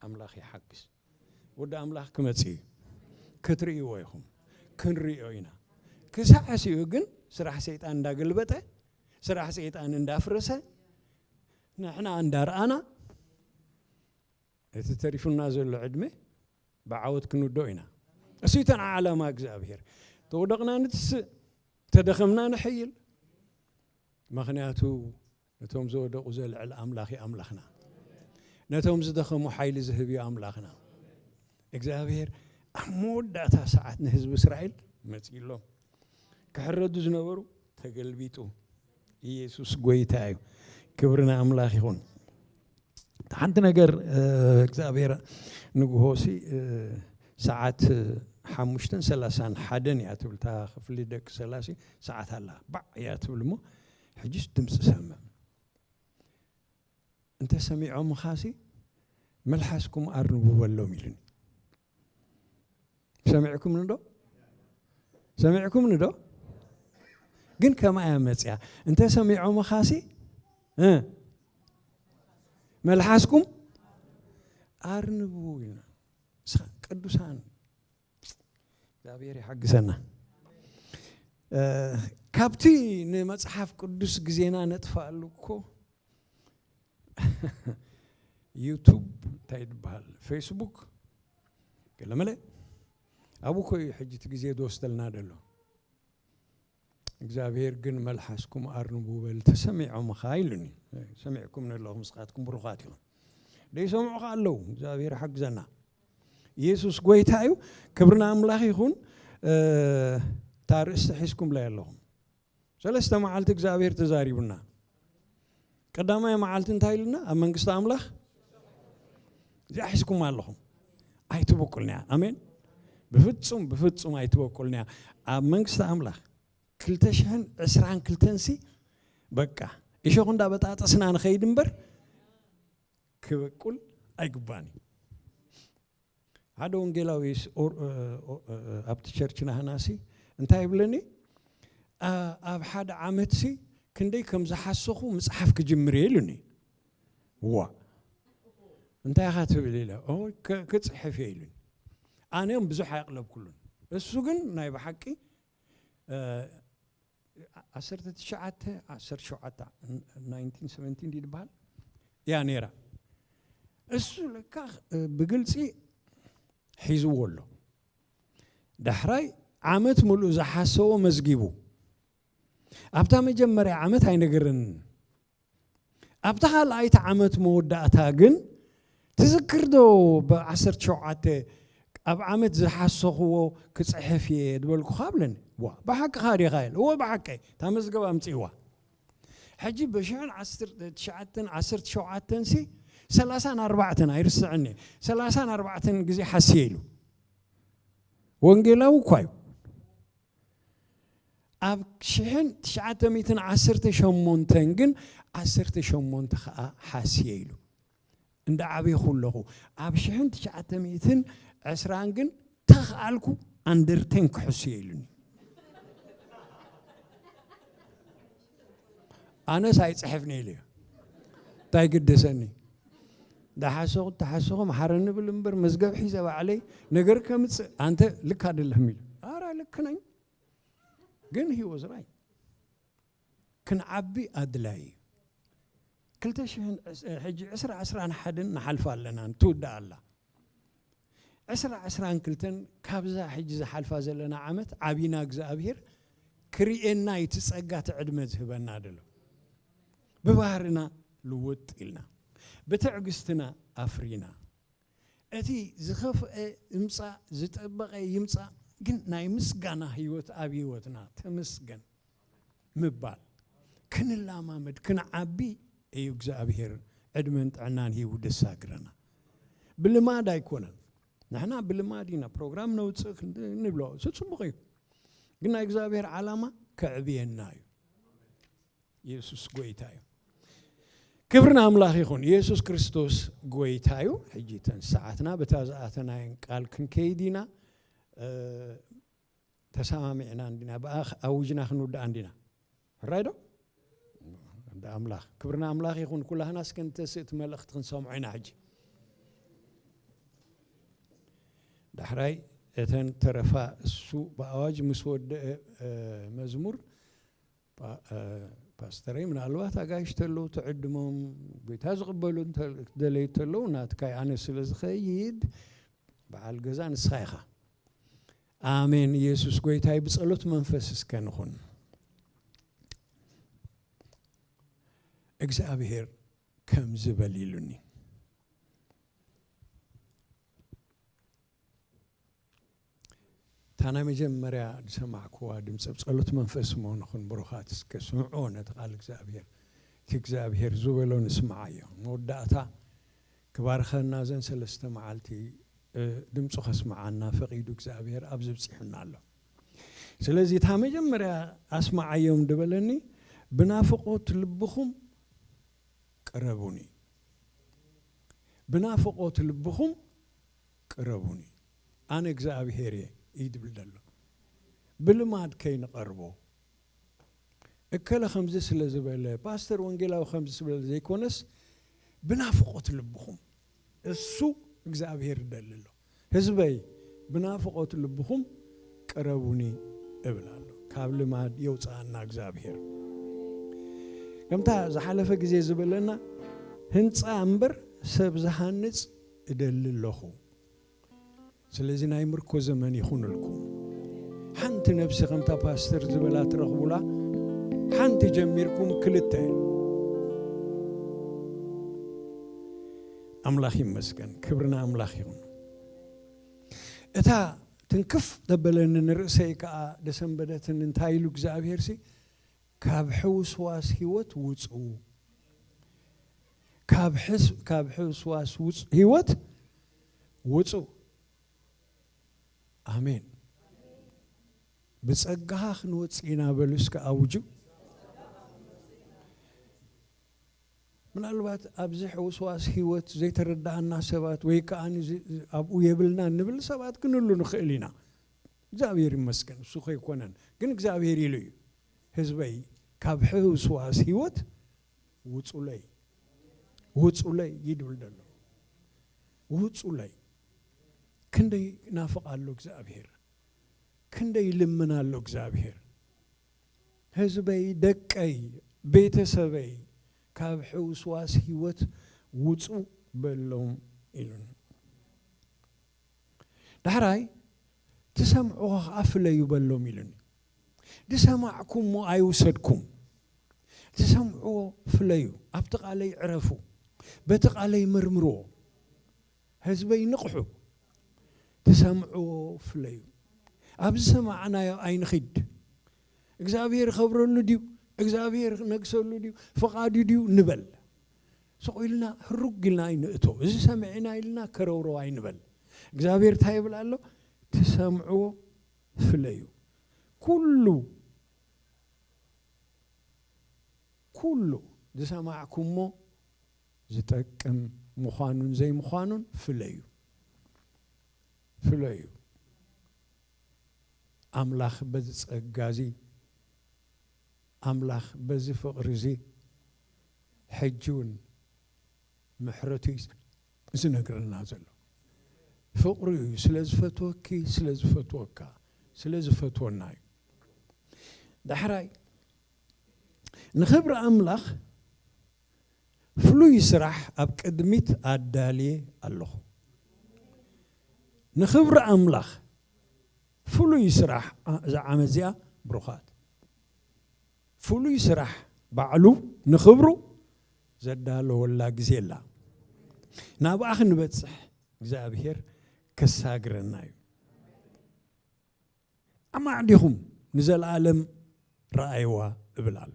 ኣምላኽ ይሓግዝ። ወዲ ኣምላኽ ክመጽእ እዩ። ክትርእይዎ ኢኹም። ክንርእዮ ኢና። ክሳዕ ሲኡ ግን ስራሕ ሰይጣን እንዳገልበጠ ስራሕ ሰይጣን እንዳፍረሰ ንሕና እንዳርኣና እቲ ተሪፉና ዘሎ ዕድመ ብዓወት ክንውዶ ኢና። እሱ ይተን ዓላማ እግዚኣብሔር። ተወደቕና ንትስእ፣ ተደኸምና ንሕይል። ምኽንያቱ ነቶም ዝወደቑ ዘልዕል ኣምላኽ እዩ ኣምላኽና። ነቶም ዝደኸሙ ሓይሊ ዝህብ እዩ ኣምላኽና። እግዚኣብሔር ኣብ መወዳእታ ሰዓት ንህዝቢ እስራኤል መጺእሎም። ክሕረዱ ዝነበሩ ተገልቢጡ። ኢየሱስ ጎይታ እዩ። ክብሪ ንኣምላኽ ይኹን። ሓንቲ ነገር እግዚኣብሔር ንግሆሲ ሰዓት ሓሙሽተን ሰላሳን ሓደን እያ ትብል እታ ክፍሊ ደቂ ሰላሲ ሰዓት ኣላ ባዕ እያ ትብል እሞ ሕጅስ ድምፂ ሰምዕ። እንተ ሰሚዖምኻሲ፣ መልሓስኩም ኣርንቡ በሎም ኢሉኒ። ሰሚዕኩምኒ ዶ? ሰሚዕኩምኒ ዶ? ግን ከምኣ እያ መፅያ። እንተ ሰሚዖምኻሲ፣ እ፣ መልሓስኩም ኣርንቡ ኢልና። ንስኻ ቅዱሳን፣ እግዚኣብሔር ይሓግዘና። እ፣ ካብቲ ንመጽሓፍ ቅዱስ ግዜና ነጥፍኣሉ እኮ፣ ዩቱብ እንታይ ይበሃል፣ ፌስቡክ፣ ገለመለ፣ ኣብኡ እኮ እዩ ሕጂ እቲ ግዜ ዝወስደልና ዘሎ። እግዚኣብሔር ግን፣ "መልሓስኩም ኣርንቡ በል፣ ተሰሚዖምኻ" ኢሉኒ። ሰሚዕኩም ኣለኹም፣ ንስኻትኩም ብሩኻት ኢኹም። ደይሰምዑኻ ኣለዉ። እግዚኣብሔር ሓግዘና። ኢየሱስ ጎይታ እዩ። ክብሪ ንኣምላኽ ይኹን። እ፣ እታ ርእሲ ሒዝኩምለይ ኣለኹም። ሰለስተ መዓልቲ እግዚኣብሔር ተዛሪቡና። ቀዳማይ መዓልቲ እንታይ ኢሉና? ኣብ መንግስቲ ኣምላኽ እዚኣ ሒዝኩም ኣለኹም። ኣይትበቁልንያ። ኣሜን። ብፍጹም፣ ብፍጹም ኣይትበቁልንያ። ኣብ መንግስቲ ኣምላኽ ክልተ ሽሕን ዕስራን ክልተን ሲ፣ በቃ፣ እሾኽ እንዳበጣጠስና ንኸይድ እምበር፣ ክበቁል ኣይግባን እዩ። ሓደ ወንጌላዊ ስ-፣ ኦር-፣ እ፣ ኦ-፣ እ፣ ኣብቲ ቸርች ናህናሲ እንታይ ይብለኒ? "ኣ-፣ ኣብ ሓደ ዓመትሲ ክንደይ ከም ዝሓሰኹ ምጽሓፍ ክጅምር እየ" ኢሉኒ። "ዋ፣ እንታይ ኢኻ ትብል?" ኢለ፣ "ኦ፣ ከ-፣ ክጽሕፍ እየ" ኢሉኒ። ኣነ እውን ብዙሕ ኣየቕለብኩሉን። እሱ ግን ናይ ብሓቂ፣ እ፣ ዓሰርተ ትሽዓተ፣ ዓሰርተ ሸውዓተ፣ ናይንቲን ሰቨንቲን ድዩ ዝበሃል? እያ ነይራ። እሱ ለካ፣ እ፣ ብግልጺ ሒዝዎ ኣሎ። ዳሕራይ ዓመት ሙሉእ ዝሓሰቦ መዝጊቡ። ኣብታ መጀመርያ ዓመት ኣይነገረንን። ኣብታ ካልኣይቲ ዓመት መወዳእታ ግን፣ "ትዝክር ዶ ብዓሰርተ ሸውዓተ ኣብ ዓመት ዝሓሰኽዎ ክጽሕፍ እየ ዝበልኩኻ?" ብለኒ። "ዋ፣ ብሓቅኻ ዲኻ?" ኢለ። "እወ፣ ብሓቀይ። እታ መዝገብ ኣምጽእዋ።" ሕጂ ብሽሕን ዓሰርተ ትሽዓተን፣ ዓሰርተ ሸውዓተን ሲ፣ ሰላሳን ኣርባዕተን ኣይርስዕን እየ። ሰላሳን ኣርባዕተን ግዜ ሓስየ ኢሉ። ወንጌላዊ እኳ እዩ። ኣብ ሽሕን ትሽዓተ ሚእትን ዓሰርተ ሸሞንተን ግን ዓሰርተ ሸሞንተ ኸዓ ሓስየ ኢሉ። እንዳ ዓበኹ ኣለኹ። ኣብ ሽሕን ትሽዓተ ሚእትን ዕስራን ግን ተኽኣልኩ ኣንደርቴን ክሕስዮ ኢሉኒ። ኣነስ ኣይጽሕፍን ኢለ። እንታይ ግደሰኒ? ዳሓሰኹ፣ ተሓሰኹ፣ መሓረኒ ብል እምበር መዝገብ ሒዘ ባዕለይ ነገር ከምጽእ፣ ኣንተ ልክ ኣደለህም ኢሉ። ኣራ ልክ ነኝ። ግን he was right። ክንዓቢ ኣድላይ እዩ። ክልተ ሽሕን ዕስ-፣ ሕጂ ዕስራ ዕስራን ሓደን ንሓልፋ ኣለና፣ ንትውዳእ ኣላ። ዕስራ ዕስራን ክልተን ካብዛ ሕጂ ዝሓልፋ ዘለና ዓመት ዓቢና እግዚኣብሔር ክርእየና እዩ፣ እቲ ጸጋ፣ እቲ ዕድመ ዝህበና ደሎ። ብባህርና ልውጥ ኢልና፣ ብትዕግስትና ኣፍሪና፣ እቲ ዝኸፍአ ይምጻእ፣ ዝጠበቐ ይምጻእ፣ ግን ናይ ምስጋና ህይወት ኣብ ህይወትና ተመስገን ምባል፣ ክንላማመድ፣ ክንዓቢ እዩ እግዚኣብሔር ዕድመን ጥዕናን ሂቡ ደሳግረና። ብልማድ ኣይኮነን። ንሕና ብልማድ ኢና ፕሮግራም ነውጽእ ክንድ-፣ ንብሎ። እሱ ጽቡቕ እዩ። ግን ናይ እግዚኣብሔር ዓላማ ከዕብየና እዩ። ኢየሱስ ጎይታ እዩ። ክብሪ ንኣምላኽ ይኹን። ኢየሱስ ክርስቶስ ጎይታ እዩ። ሕጂ እተን ሰዓትና በታ ዝኣተናየን ቃል ክንከይድ ኢና። እ፣ ተሰማሚዕና እንዲና፣ ብኣ ኣውጅና ክንውድኣ እንዲና። ሕራይ ዶ? እንዳ ኣምላኽ። ክብሪ ንኣምላኽ ይኹን። ኩላህና እስከ ንተስእ እቲ መልእኽቲ ክንሰምዖ ኢና ሕጂ። ዳሕራይ እተን ተረፋ እሱ ብኣዋጅ ምስ ወደአ፣ እ፣ መዝሙር ፓ-፣ እ፣ ፓስተረይ፣ ምናልባት ኣጋይሽ ተለዉ ትዕድሞም፣ ጎይታ ዝቕበሉ እንተ-፣ ደለዩ ተለዉ፣ ናትካይ ኣነ ስለ ዝኸይድ፣ በዓል ገዛ ንስኻ ኢኻ። ኣሜን። ኢየሱስ ጎይታይ፣ ብጸሎት መንፈስ እስከ ንኹን። እግዚኣብሔር ከምዚ በል ኢሉኒ። እታ ናይ መጀመርያ ዝሰማዕክዋ ድምፂ፣ ብጸሎት መንፈስ እሞ ንኹን ብሩኻት፣ እስከ ስምዕዎ ነቲ ቃል እግዚኣብሔር። እቲ እግዚኣብሔር ዝበሎ ንስምዓዮ። መወዳእታ ክባርኸና፣ ዘን ሰለስተ መዓልቲ፣ እ፣ ድምፁ ከስምዓና ፈቒዱ እግዚኣብሔር ኣብዚ ብፂሑና ኣሎ። ስለዚ እታ መጀመርያ ኣስምዓዮም ዝበለኒ፣ ብናፍቆት ልብኹም ቅረቡኒ። ብናፍቆት ልብኹም ቅረቡኒ፣ ኣነ እግዚኣብሔር እየ እዩ ዝብል ዘሎ። ብልማድ ከይንቐርቦ፣ እከለ ከምዚ ስለ ዝበለ፣ ፓስተር ወንጌላዊ ከምዚ ስለ ዝበለ ዘይኮነስ፣ ብናፍቆት ልብኹም፣ እሱ እግዚኣብሔር ይደሊ ኣሎ። ህዝበይ፣ ብናፍቆት ልብኹም ቅረቡኒ እብል ኣሎ። ካብ ልማድ የውፅኣና እግዚኣብሔር። ከምታ ዝሓለፈ ግዜ ዝበለና፣ ህንፃ እምበር ሰብ ዝሃንፅ እደሊ ኣለኹ። ስለዚ ናይ ምርኮ ዘመን ይኹንልኩም። ሓንቲ ነብሲ ከምታ ፓስተር ዝበላ ትረኽቡላ፣ ሓንቲ ጀሚርኩም ክልተ። ኣምላኽ ይመስገን፣ ክብሪ ንኣምላኽ ይኹን። እታ ትንክፍ ተበለኒ ንርእሰይ ከኣ ደሰንበደትን እንታይ ኢሉ እግዚኣብሔር ሲ፣ ካብ ሕውስዋስ ህይወት ውጹ። ካብ ሕስ-፣ ካብ ሕውስዋስ ውጽ-፣ ህይወት ውጹ። ኣሜን። ብጸጋኻ ክንወጽእ ኢና በሉ እስከ ኣውጁ። ምናልባት ኣብዚ ሕውስዋስ ህይወት ዘይተረዳኣና ሰባት ወይ ከኣ ንዚ-፣ ኣብኡ የብልና እንብል ሰባት ክንህሉ ንኽእል ኢና። እግዚኣብሔር ይመስገን፣ እሱ ከይኮነን። ግን እግዚኣብሔር ኢሉ እዩ፣ ህዝበይ ካብ ሕውስዋስ ህይወት ውጹለይ፣ ውጹለይ ይድብል ዘሎ። ውጹለይ። ክንደይ ናፍቕ ኣሎ እግዚኣብሔር። ክንደይ ይልምን ኣሎ እግዚኣብሔር። ህዝበይ፣ ደቀይ፣ ቤተሰበይ ካብ ሕውስዋስ ህይወት ውጹ በሎም ኢሉኒ። ዳሕራይ፣ ትሰምዕዎ ኸዓ ፍለዩ በሎም ኢሉኒ። ዝሰማዕኩሞ ኣይውሰድኩም። ትሰምዕዎ ፍለዩ። ኣብቲ ቃለይ ዕረፉ። በቲ ቃለይ መርምርዎ። ህዝበይ ንቕሑ። ትሰምዕዎ ፍለዩ። ኣብ ዝሰማዕናዮ ኣይንኺድ። እግዚኣብሔር ይኸብረሉ ድዩ? እግዚኣብሔር ነግሰሉ ድዩ? ፍቓዱ ድዩ? ንበል። ስቕ ኢልና ህሩግ ኢልና ኣይንእቶ። እዚ ሰሚዕና ኢልና ከረውረው ኣይንበል። እግዚኣብሔር እንታይ ይብል ኣሎ? ትሰምዕዎ ፍለዩ። ኩሉ፣ ኩሉ ዝሰማዕኩሞ ዝጠቅም ምዃኑን ዘይምዃኑን ፍለዩ። ፍለዩ። ኣምላኽ በዚ ጸጋ እዚ፣ ኣምላኽ በዚ ፍቕሪ እዚ፣ ሕጂ እውን ምሕረቱ እዩ ዝነግረና ዘሎ። ፍቕሩ እዩ፣ ስለ ዝፈትወኪ፣ ስለ ዝፈትወካ፣ ስለ ዝፈትወና እዩ። ዳሕራይ፣ ንኽብሪ ኣምላኽ ፍሉይ ስራሕ ኣብ ቅድሚት ኣዳልየ ኣለኹ። ንኽብሪ ኣምላኽ ፍሉይ ስራሕ፣ ኣ-፣ እዛ ዓመት እዚኣ፣ ብሩኻት፣ ፍሉይ ስራሕ ባዕሉ ንኽብሩ ዘዳለወላ ግዜ ኣላ። ናብኣ ክንበጽሕ እግዚኣብሔር ከሳግረና እዩ። ኣማዕዲኹም ንዘለኣለም ረኣይዋ እብል ኣሎ።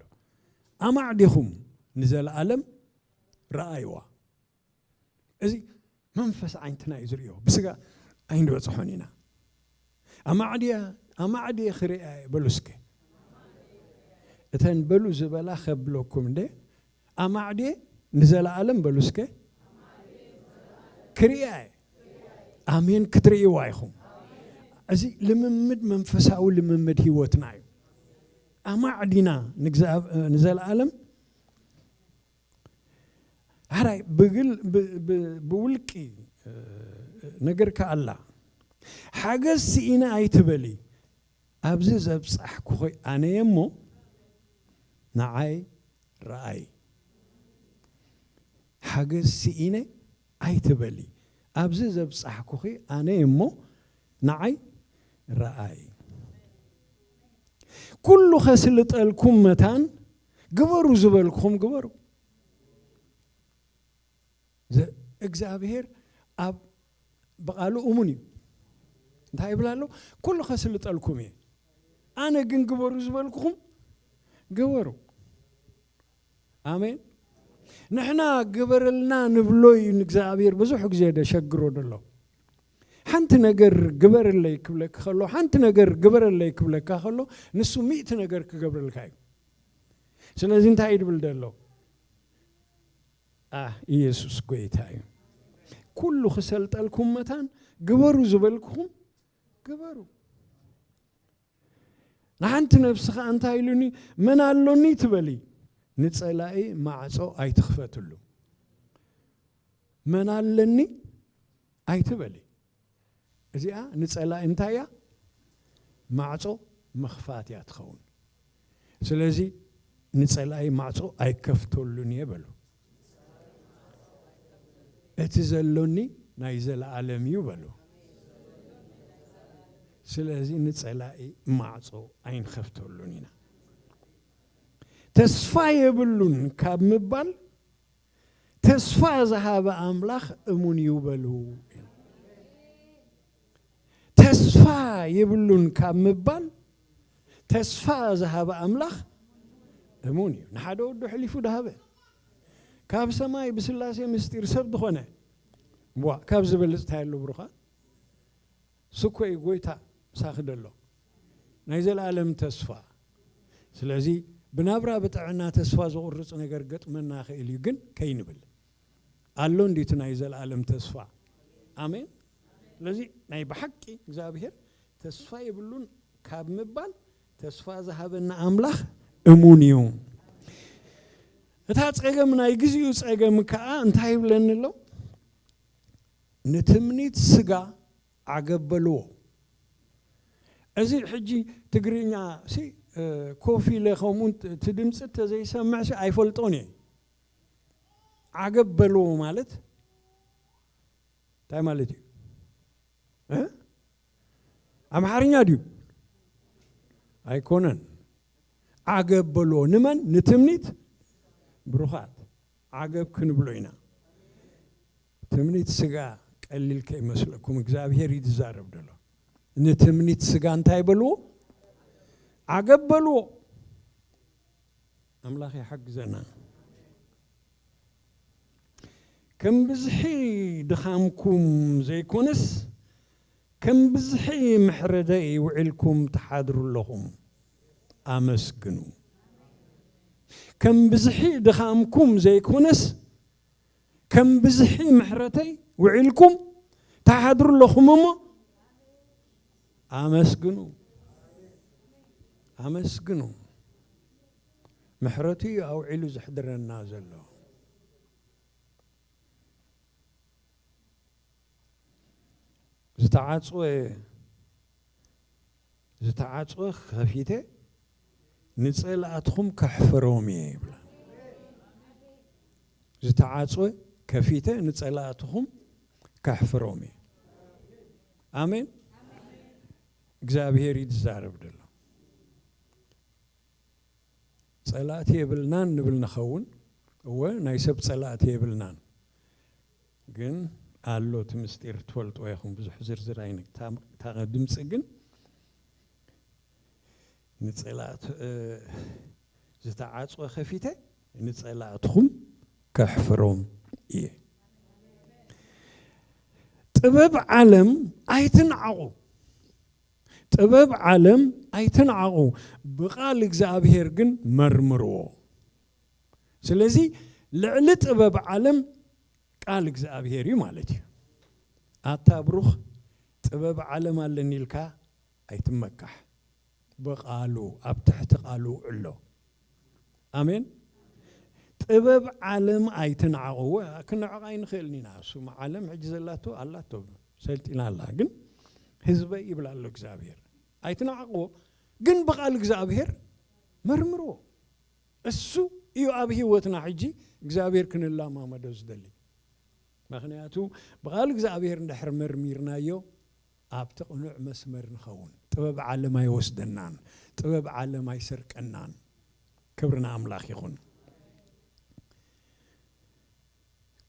ኣማዕዲኹም ንዘለኣለም ረኣይዋ። እዚ መንፈስ ዓይንትና እዩ ዝርእዮ፣ ብስጋ ኣይንበጽሖን ኢና። ኣማዕድየ፣ ኣማዕድየ ክርእያ እየ በሉ እስከ። እተን በሉ ዝበላ ከብለኩም እንደ፣ ኣማዕድየ ንዘለኣለም በሉ እስከ። ክርእያ እየ። ኣሜን፣ ክትርእይዋ ኢኹም። እዚ ልምምድ መንፈሳዊ ልምምድ ህይወትና እዩ። ኣማዕዲና ንግዛ-፣ ንዘለኣለም ሓራይ ብግል-፣ ብ-፣ ብ-፣ ብውልቂ፣ እ፣ ነገር ከኣላ ሓገዝ ስኢነ ኣይትበሊ። ኣብዚ ዘብጻሕኩኺ ኣነ እየ እሞ ንዓይ ረኣይ። ሓገዝ ስኢነ ኣይትበሊ። ኣብዚ ዘብጻሕኩኺ ኣነ እየ እሞ ንዓይ ረኣይ። ኩሉ ከስልጠልኩም መታን ግበሩ ዝበልኩኹም ግበሩ። ዘ-፣ እግዚኣብሔር ኣብ ብቓሉ እሙን እዩ። እንታይ ይብል ኣሎ? ኩሉ ከስልጠልኩም እየ። ኣነ ግን ግበሩ ዝበልኩኹም ግበሩ። ኣሜን። ንሕና ግበረልና ንብሎ እዩ ንእግዚኣብሔር ብዙሕ ግዜ ደሸግሮ ደሎ። ሓንቲ ነገር ግበረለይ ክብለካ ከሎ፣ ሓንቲ ነገር ግበረለይ ክብለካ ከሎ፣ ንሱ ሚእቲ ነገር ክገብረልካ እዩ። ስለዚ እንታይ እዩ ድብል ዘሎ? ኣህ፣ ኢየሱስ ጎይታ እዩ። ኩሉ ክሰልጠልኩም መታን ግበሩ ዝበልኩኹም ግበሩ። ንሓንቲ ነብሲ ኸኣ እንታይ ኢሉኒ? መን ኣሎኒ ትበሊ፣ ንጸላኢ ማዕጾ ኣይትኽፈትሉ። መን ኣለኒ ኣይትበሊ። እዚኣ ንጸላኢ እንታይ እያ? ማዕጾ ምኽፋት እያ ትኸውን። ስለዚ ንጸላኢ ማዕጾ ኣይከፍተሉን እየ በሉ። እቲ ዘሎኒ ናይ ዘለኣለም እዩ በሉ። ስለዚ ንጸላኢ ማዕጾ ኣይንኸፍተሉን ኢና። ተስፋ የብሉን ካብ ምባል ተስፋ ዝሃበ ኣምላኽ እሙን እዩ በሉ። ተስፋ የብሉን ካብ ምባል ተስፋ ዝሃበ ኣምላኽ እሙን እዩ። ንሓደ ወዱ ሕሊፉ ድሃበ። ካብ ሰማይ ብስላሴ ምስጢር ሰብ ዝኾነ ዋ፣ ካብ ዝበልጽ እንታይ ኣሎ ብሩኻት? ስኮይ ጎይታ ምሳኺ ደሎ ናይ ዘለኣለም ተስፋ። ስለዚ ብናብራ ብጥዕና ተስፋ ዝቑርጽ ነገር ገጥመና ኽእል እዩ፣ ግን ከይንብል ኣሎ እንዲቱ ናይ ዘለኣለም ተስፋ። ኣሜን። ስለዚ ናይ ብሓቂ እግዚኣብሔር ተስፋ የብሉን ካብ ምባል ተስፋ ዝሃበና ኣምላኽ እሙን እዩ። እታ ጸገም ናይ ግዜኡ ጸገም ከኣ እንታይ ይብለኒ ኣሎ? ንትምኒት ስጋ ዓገብ በልዎ። እዚ ሕጂ ትግርኛ ሲ፣ እ፣ ኮፍ ኢለ ከምኡ እቲ ድምፂ ተዘይሰምዕ ሲ ኣይፈልጦን እየ። ዓገብ በልዎ ማለት እንታይ ማለት እዩ? እ? ኣምሓርኛ ድዩ? ኣይኮነን። ዓገብ በልዎ። ንመን? ንትምኒት ብሩኻት። ዓገብ ክንብሎ ኢና። ትምኒት ስጋ ቀሊል ከይመስለኩም፣ እግዚኣብሔር እዩ ዝዛረብ ዘሎ። ንትምኒት ስጋ እንታይ በልዎ? ዓገብ በልዎ። ኣምላኽ ይሓግዘና። ከም ብዝሒ ድኻምኩም ዘይኮነስ፣ ከም ብዝሒ ምሕረተይ ውዒልኩም ትሓድሩ ኣለኹም። ኣመስግኑ። ከም ብዝሒ ድኻምኩም ዘይኮነስ፣ ከም ብዝሒ ምሕረተይ ውዒልኩም ትሓድሩ ኣለኹም እሞ፣ ኣመስግኑ። ኣመስግኑ። ምሕረቱ እዩ ኣውዒሉ ዘሕድረና ዘሎ። ዝተዓጽወ፣ ዝተዓጽወ ከፊተ ንጸላእትኹም ከሕፍሮም እየ ይብላ። ዝተዓጽወ ከፊተ ንጸላእትኹም ከሕፍሮም እየ። ኣሜን። እግዚኣብሔር እዩ ዝዛረብ ዘሎ። ጸላእቲ የብልናን ንብል ንኸውን። እወ፣ ናይ ሰብ ጸላእቲ የብልናን። ግን ኣሎ እቲ ምስጢር ትፈልጥዎ ኢኹም። ብዙሕ ዝርዝር ኣይነ-፣ እታ፣ እታ ድምፂ ግን ንጸላእት-፣ እ፣ ዝተዓጽወ ከፊተ ንጸላእትኹም ከሕፍሮም እየ። ጥበብ ዓለም ኣይትንዓቑ። ጥበብ ዓለም ኣይትንዓቑ፣ ብቓል እግዚኣብሔር ግን መርምርዎ። ስለዚ ልዕሊ ጥበብ ዓለም ቃል እግዚኣብሔር እዩ ማለት እዩ። ኣታ ብሩኽ፣ ጥበብ ዓለም ኣለኒ ኢልካ ኣይትመካሕ። ብቓሉ፣ ኣብ ትሕቲ ቃሉ ውዕሎ። ኣሜን። ጥበብ ዓለም ኣይትንዓቑ። እወ፣ ክንዕቕ ኣይንኽእልን ኢና። እሱም ዓለም ሕጂ ዘላቶ ኣላቶ፣ ሰልጢና ኣላ። ግን ህዝበይ ይብል ኣሎ እግዚኣብሔር። ኣይትንዓቕዎ፣ ግን ብቓል እግዚኣብሔር መርምርዎ። እሱ እዩ ኣብ ህይወትና ሕጂ እግዚኣብሔር ክንላማመዶ ዝደሊ። ምኽንያቱ ብቓል እግዚኣብሔር እንድሕር መርሚርናዮ ኣብቲ ቅኑዕ መስመር ንኸውን። ጥበብ ዓለም ኣይወስደናን፣ ጥበብ ዓለም ኣይሰርቀናን። ክብሪ ንኣምላኽ ይኹን።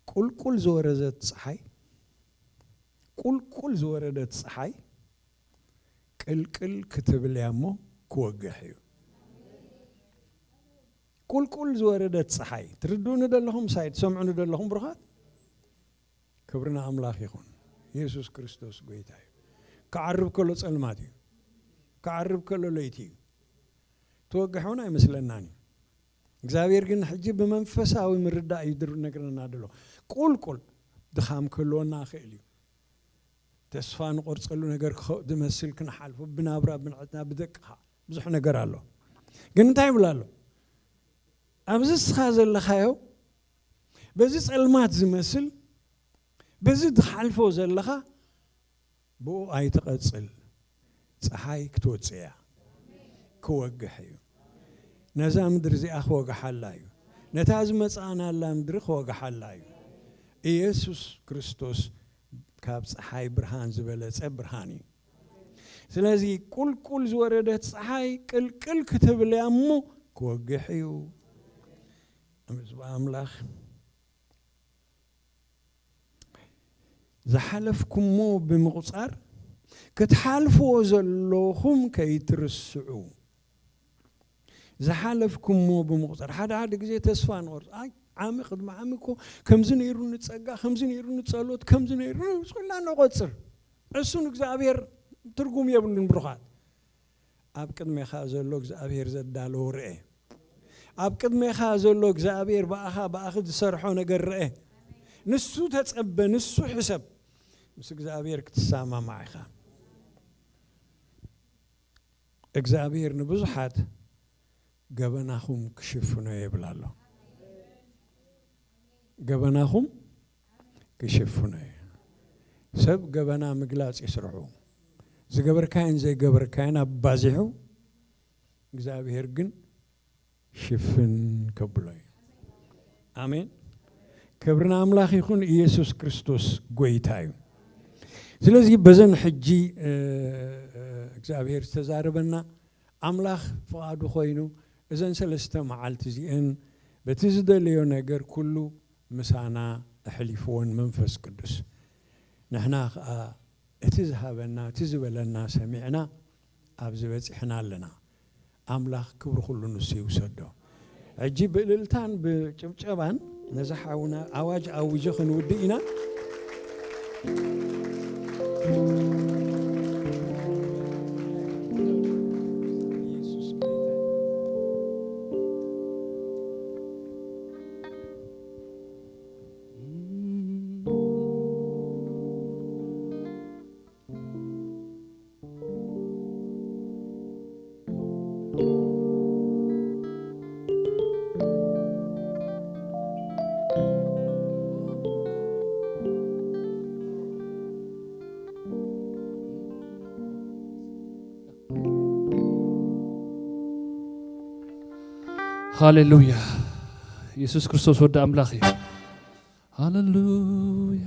ቁልቁል ዝወረደት ፀሓይ፣ ቁልቁል ዝወረደት ፀሓይ ቅልቅል ክትብል እያ እሞ ክወግሕ እዩ። ቁልቁል ዝወረደት ፀሓይ፣ ትርድኡኒ ደለኹም ሳይ ትሰምዑኒ ደለኹም ብሩኻት? ክብሪ ንኣምላኽ ይኹን። የሱስ ክርስቶስ ጎይታ እዩ። ክዓርብ ከሎ ጸልማት እዩ። ክዓርብ ከሎ ለይቲ እዩ። ትወግሕ እውን ኣይመስለናን እዩ። እግዚኣብሔር ግን ሕጂ ብመንፈሳዊ ምርዳእ እዩ ድር-፣ ነግረና ደሎ። ቁልቁል ድኻም ክህልወና ይኽእል እዩ። ተስፋ ንቆርጸሉ ነገር ክኸ-፣ ዝመስል ክንሓልፎ ብናብራ፣ ብንዕትና፣ ብደቅኻ ብዙሕ ነገር ኣሎ። ግን እንታይ ይብል ኣሎ? ኣብዚ እስኻ ዘለኻዮ፣ በዚ ጸልማት ዝመስል፣ በዚ ትሓልፎ ዘለኻ፣ ብኡ ኣይትቐጽል። ጸሓይ ክትወጽእ እያ። ክወግሕ እዩ። ነዛ ምድሪ እዚኣ ክወግሓላ እዩ። ነታ ዝመጽኣናላ ምድሪ ክወግሓላ እዩ። ኢየሱስ ክርስቶስ ካብ ጸሓይ ብርሃን ዝበለጸ ብርሃን እዩ። ስለዚ ቁልቁል ዝወረደት ጸሓይ ቅልቅል ክትብል እያ እሞ ክወግሕ እዩ። ህዝቢ ኣምላኽ ዝሓለፍኩሞ ብምቑጻር ክትሓልፍዎ ዘለኹም ከይትርስዑ። ዝሓለፍኩሞ ብምቑጻር። ሓደ ሓደ ግዜ ተስፋ ንቖርጽ። ኣይ፣ ዓሚ ቅድሚ ዓሚ እኮ ከምዚ ነይሩኒ ጸጋ፣ ከምዚ ነይሩኒ ጸሎት፣ ከምዚ ነይሩኒ፣ ኩላ ንቖጽር። እሱ ንእግዚኣብሔር ትርጉም የብሉን ብሩኻት። ኣብ ቅድሜኻ ዘሎ እግዚኣብሔር ዘዳለዎ ርኤ። ኣብ ቅድሜኻ ዘሎ እግዚኣብሔር ብኣኻ፣ ብኣኺ ዝሰርሖ ነገር ርኤ። ንሱ ተጸበ፣ ንሱ ሕሰብ። ምስ እግዚኣብሔር ክትሰማማዕ ኢኻ። እግዚኣብሔር ንብዙሓት ገበናኹም ክሽፍኖ ይብል ኣሎ። ገበናኹም ክሽፍኖ እዩ። ሰብ ገበና ምግላጽ እዩ ስርሑ። ዝገበርካዮን ዘይገበርካዮን ኣባዚሑ እግዚኣብሔር ግን ሽፍን ከብሎ እዩ። ኣሜን። ክብሪ ንኣምላኽ ይኹን። ኢየሱስ ክርስቶስ ጎይታ እዩ። ስለዚ በዘን ሕጂ፣ እ፣ እ፣ እግዚኣብሔር ዝተዛረበና ኣምላኽ ፍቓዱ ኮይኑ እዘን ሰለስተ መዓልቲ እዚአን በቲ ዝደለዮ ነገር ኩሉ ምሳና ኣሕሊፍወን መንፈስ ቅዱስ። ንሕና ኸኣ እቲ ዝሃበና፣ እቲ ዝበለና ሰሚዕና ኣብዚ በጺሕና ኣለና። ኣምላኽ ክብሪ ኩሉ ንሱ ይውሰዶ። ሕጂ ብእልልታን ብጭብጨባን ነዚ ሓውና ኣዋጅ ኣውጆ ክንውድእ ኢና። ሃሌሉያ። ኢየሱስ ክርስቶስ ወዲ ኣምላኽ እዩ። ሃሌሉያ።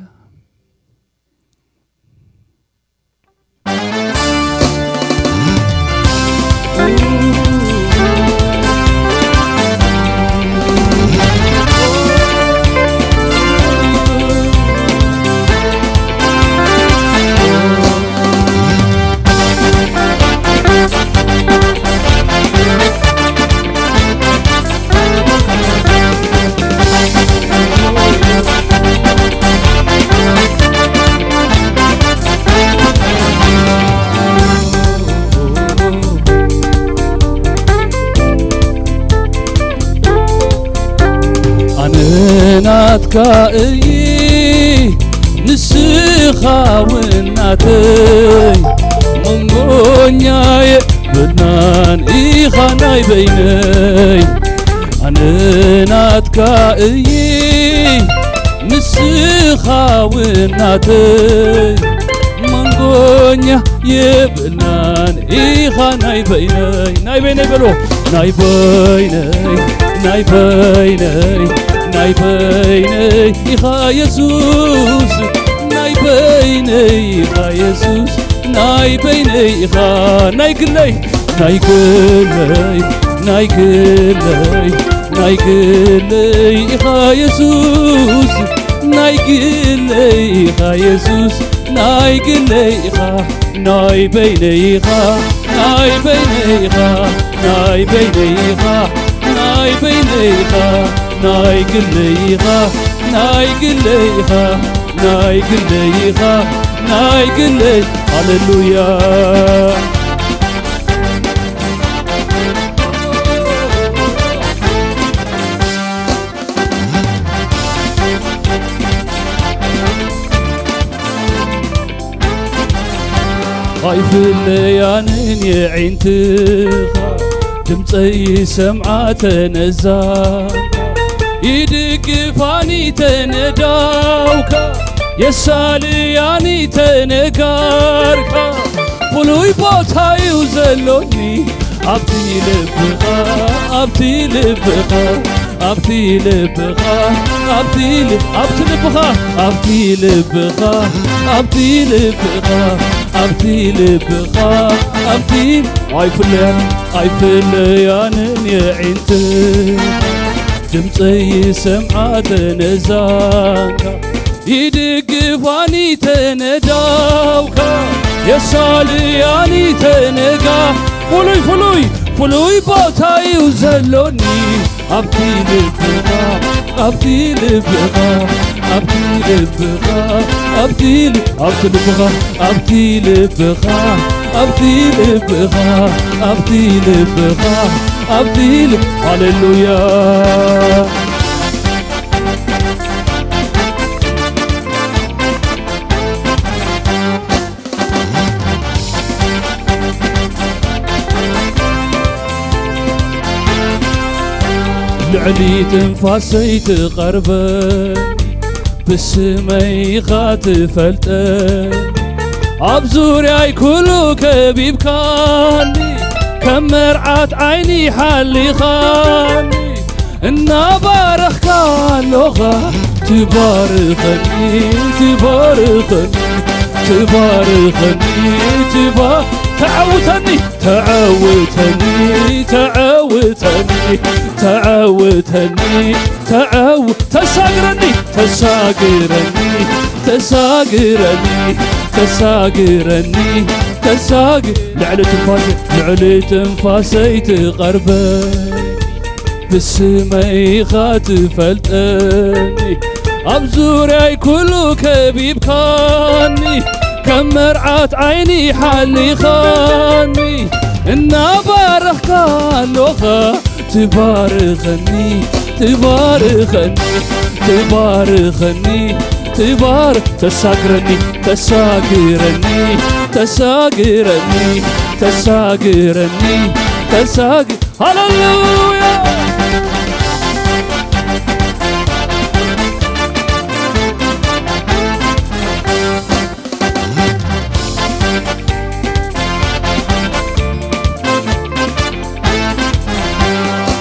ኣነ ናትካ እይ ንስኻ እውን ናተይ መንጎኛየ ብናን ኢኻ ናይ በይነይ ኣነ ናትካ እይ ንስኻ እውን ናተይ መንጎኛ የብልናን ኢኻ ናይ በይነይ ናይ በይነይ በሎ ናይ በይነይ ናይ በይነይ ናይ በይነይ ኢኻ የሱስ ናይ በይነይ ኢኻ የሱስ ናይ በይነይ ኢኻ ናይ ግለይ ናይ ግለይ ናይ ግለይ ናይ ግለይ ኢኻ የሱስ ናይ ግለይ ኢኻ የሱስ ናይ ግለይ ኢኻ ናይ በይነይ ኢኻ ናይ በይነይ ኢኻ ናይ በይነይ ኢኻ ናይ በይነይ ኢኻ ናይ ግለይ ኢኻ ናይ ግለይ ኢኻ ናይ ግለይ ኢኻ ናይ ግለይ ሃሌሉያ ኣይፍለያንን የዒንትኻ፣ ድምፀይ ይሰምዓ ተነዛንካ። ይድግፋኒ ተነዳውካ፣ የሳልያኒ ተነጋርካ። ፍሉይ ቦታ እዩ ዘሎኒ ኣብቲ ልብኻ፣ ኣብቲ ልብኻ፣ ኣብቲ ልብኻ፣ ኣብቲ ል-፣ ኣብቲ ልብኻ፣ ኣብቲ ልብኻ፣ ኣብቲ ልብኻ፣ ኣብቲ ልብኻ፣ ኣብቲ ል-፣ ኣይፍለያን፣ ኣይፍለያንን የዒንትኻ፣ ድምፀይ ይሰምዓ ተነዛንካ። ይድግፋኒ ተነዳውካ፣ የሳልያኒ ተነጋ። ፍሉይ፣ ፍሉይ፣ ፍሉይ ቦታ እዩ ዘሎኒ ኣብቲ ልብኻ፣ ኣብቲ ልብኻ፣ ኣብቲ ልብኻ፣ ኣብቲ ል-፣ ኣብቲ ልብኻ፣ ኣብቲ ልብኻ፣ ኣብቲ ልብኻ፣ ኣብቲ ልብኻ፣ ኣብቲ ል-፣ ሃሌሉያ። ልዕሊ ትንፋሰይ ትቐርበኒ፣ ብስመይ ኢኻ ትፈልጠኒ። ኣብ ዙርያይ ኩሉ ከቢብካኒ፣ ከም መርዓት ዓይኒ ሓሊኻኒ። እናባረኽካ ኣሎኻ ትባርኸኒ፣ ትባርኸኒ፣ ትባርኸኒ፣ ትባ-፣ ተዓውተኒ፣ ተዓውተኒ፣ ተዓውተኒ፣ ተዓውተኒ፣ ተዓው-፣ ተሳግረኒ፣ ተሳግረኒ፣ ተሳግረኒ፣ ተሳግረኒ፣ ተሳግ-፣ ልዕሊ ትንፋሰይ፣ ልዕሊ ትንፋሰይ ትቐርበ ብስመይ ኢኻ ትፈልጠኒ፣ ኣብ ዙርያይ ኩሉ ከቢብካኒ፣ ከም መርዓት ዓይኒ ሓሊኻኒ፣ እናባረኽካ ኣሎኻ ትባርኸኒ፣ ትባርኸኒ፣ ትባርኸኒ፣ ትባር-፣ ተሳግረኒ፣ ተሳግረኒ፣ ተሳግረኒ፣ ተሳግረኒ፣ ተሳግ-፣ ሃሌሉያ።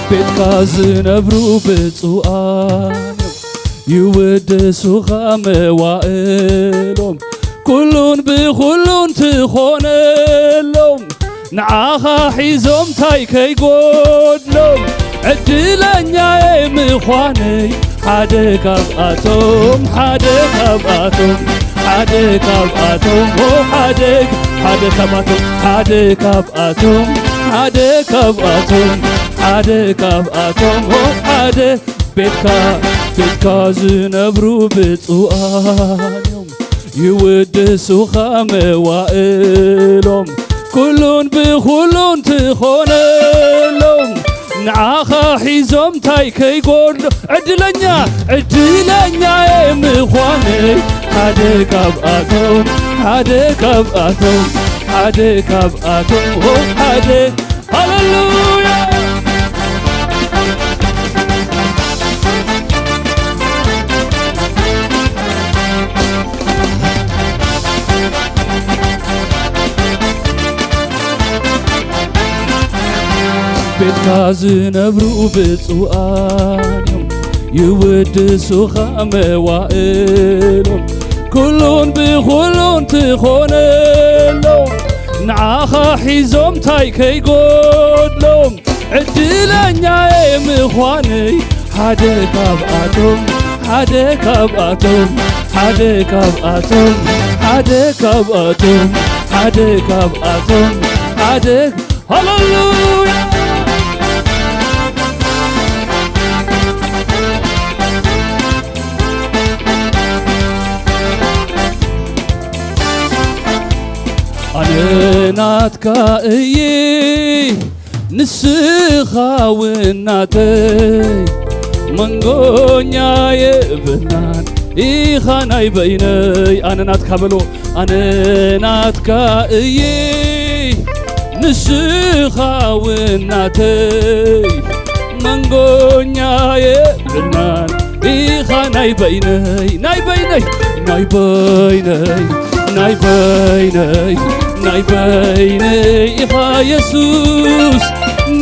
ቤትካ ዝነብሩ ብፁዓን ይውድሱኻ መዋእሎም፣ ኩሉን ብኹሉን ትኾነሎም፣ ንዓኻ ሒዞም ታይ ከይጎድሎም፣ ዕድለኛየ ምዃነይ ሓደ ካብኣቶም፣ ሓደ ካብኣቶም፣ ሓደ ካብኣቶም፣ ኦ፣ ሓደ፣ ሓደ ካብኣቶም፣ ሓደ ካብኣቶም፣ ሓደ ካብኣቶም፣ ሓደ ካብኣቶም፣ ኦ፣ ሓደ ቤትካ፣ ቤትካ ዝነብሩ ብፁዓን እዮም፣ ይውድሱኻ መዋእሎም፣ ኩሉን ብኹሉን ትኾነሎም፣ ንዓኻ ሒዞም ታይ ከይጎድሎ፣ ዕድለኛ፣ ዕድለኛየ ምዃነይ፣ ሓደ ካብኣቶም፣ ሓደ ካብኣቶም፣ ሓደ ካብኣቶም፣ ኦ፣ ሓደ፣ ሃሌሉያ። ቤትካ ዝነብሩ ብፁዓን እዮም፣ ይውድሱኻ መዋእሎም፣ ኩሉን ብኹሉን ትኾነሎም፣ ንዓኻ ሒዞም ታይ ከይጎድሎም፣ ዕድለኛየ ምዃነይ ሓደ ካብኣቶም፣ ሓደ ካብኣቶም፣ ሓደ ካብኣቶም፣ ሓደ ካብኣቶም፣ ሓደ ካብኣቶም፣ ሓደ፣ ሃሌሉያ። ኣነ ናትካ እየ፣ ንስኻ እውን ናተይ፣ መንጎኛየ ብናን ኢኻ ናይ በይነይ። ኣነ ናትካ በሎ፣ ኣነ ናትካ እየ፣ ንስኻ እውን ናተይ፣ መንጎኛ የብልናን። ኢኻ ናይ በይነይ፣ ናይ በይነይ፣ ናይ በይነይ፣ ናይ በይነይ፣ ናይ በይነይ ኢኻ የሱስ፣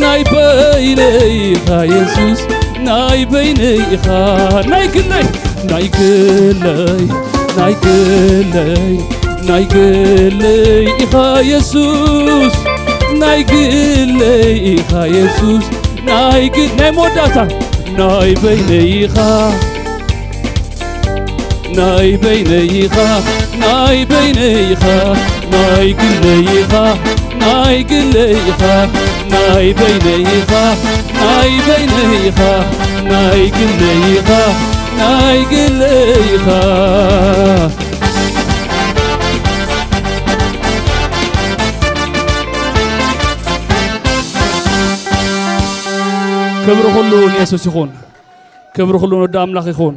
ናይ በይነይ ኢኻ የሱስ፣ ናይ በይነይ ኢኻ፣ ናይ ግለይ፣ ናይ ግለይ፣ ናይ ግለይ፣ ናይ ግለይ ኢኻ የሱስ፣ ናይ ግለይ ኢኻ የሱስ፣ ናይ ግ-፣ ናይ መወዳእታ፣ ናይ በይነይ ኢኻ፣ ናይ በይነይ ኢኻ፣ ናይ በይነይ ኢኻ፣ ናይ ግለይ ኢኻ፣ ናይ ግለይ ኢኻ፣ ናይ በይነይ ኢኻ፣ ናይ በይነይ ኢኻ፣ ናይ ግለይ ኢኻ፣ ናይ ግለይ ኢኻ። ክብሪ ኩሉ ንየሱስ ይኹን። ክብሪ ኩሉ ንወዲ ኣምላኽ ይኹን።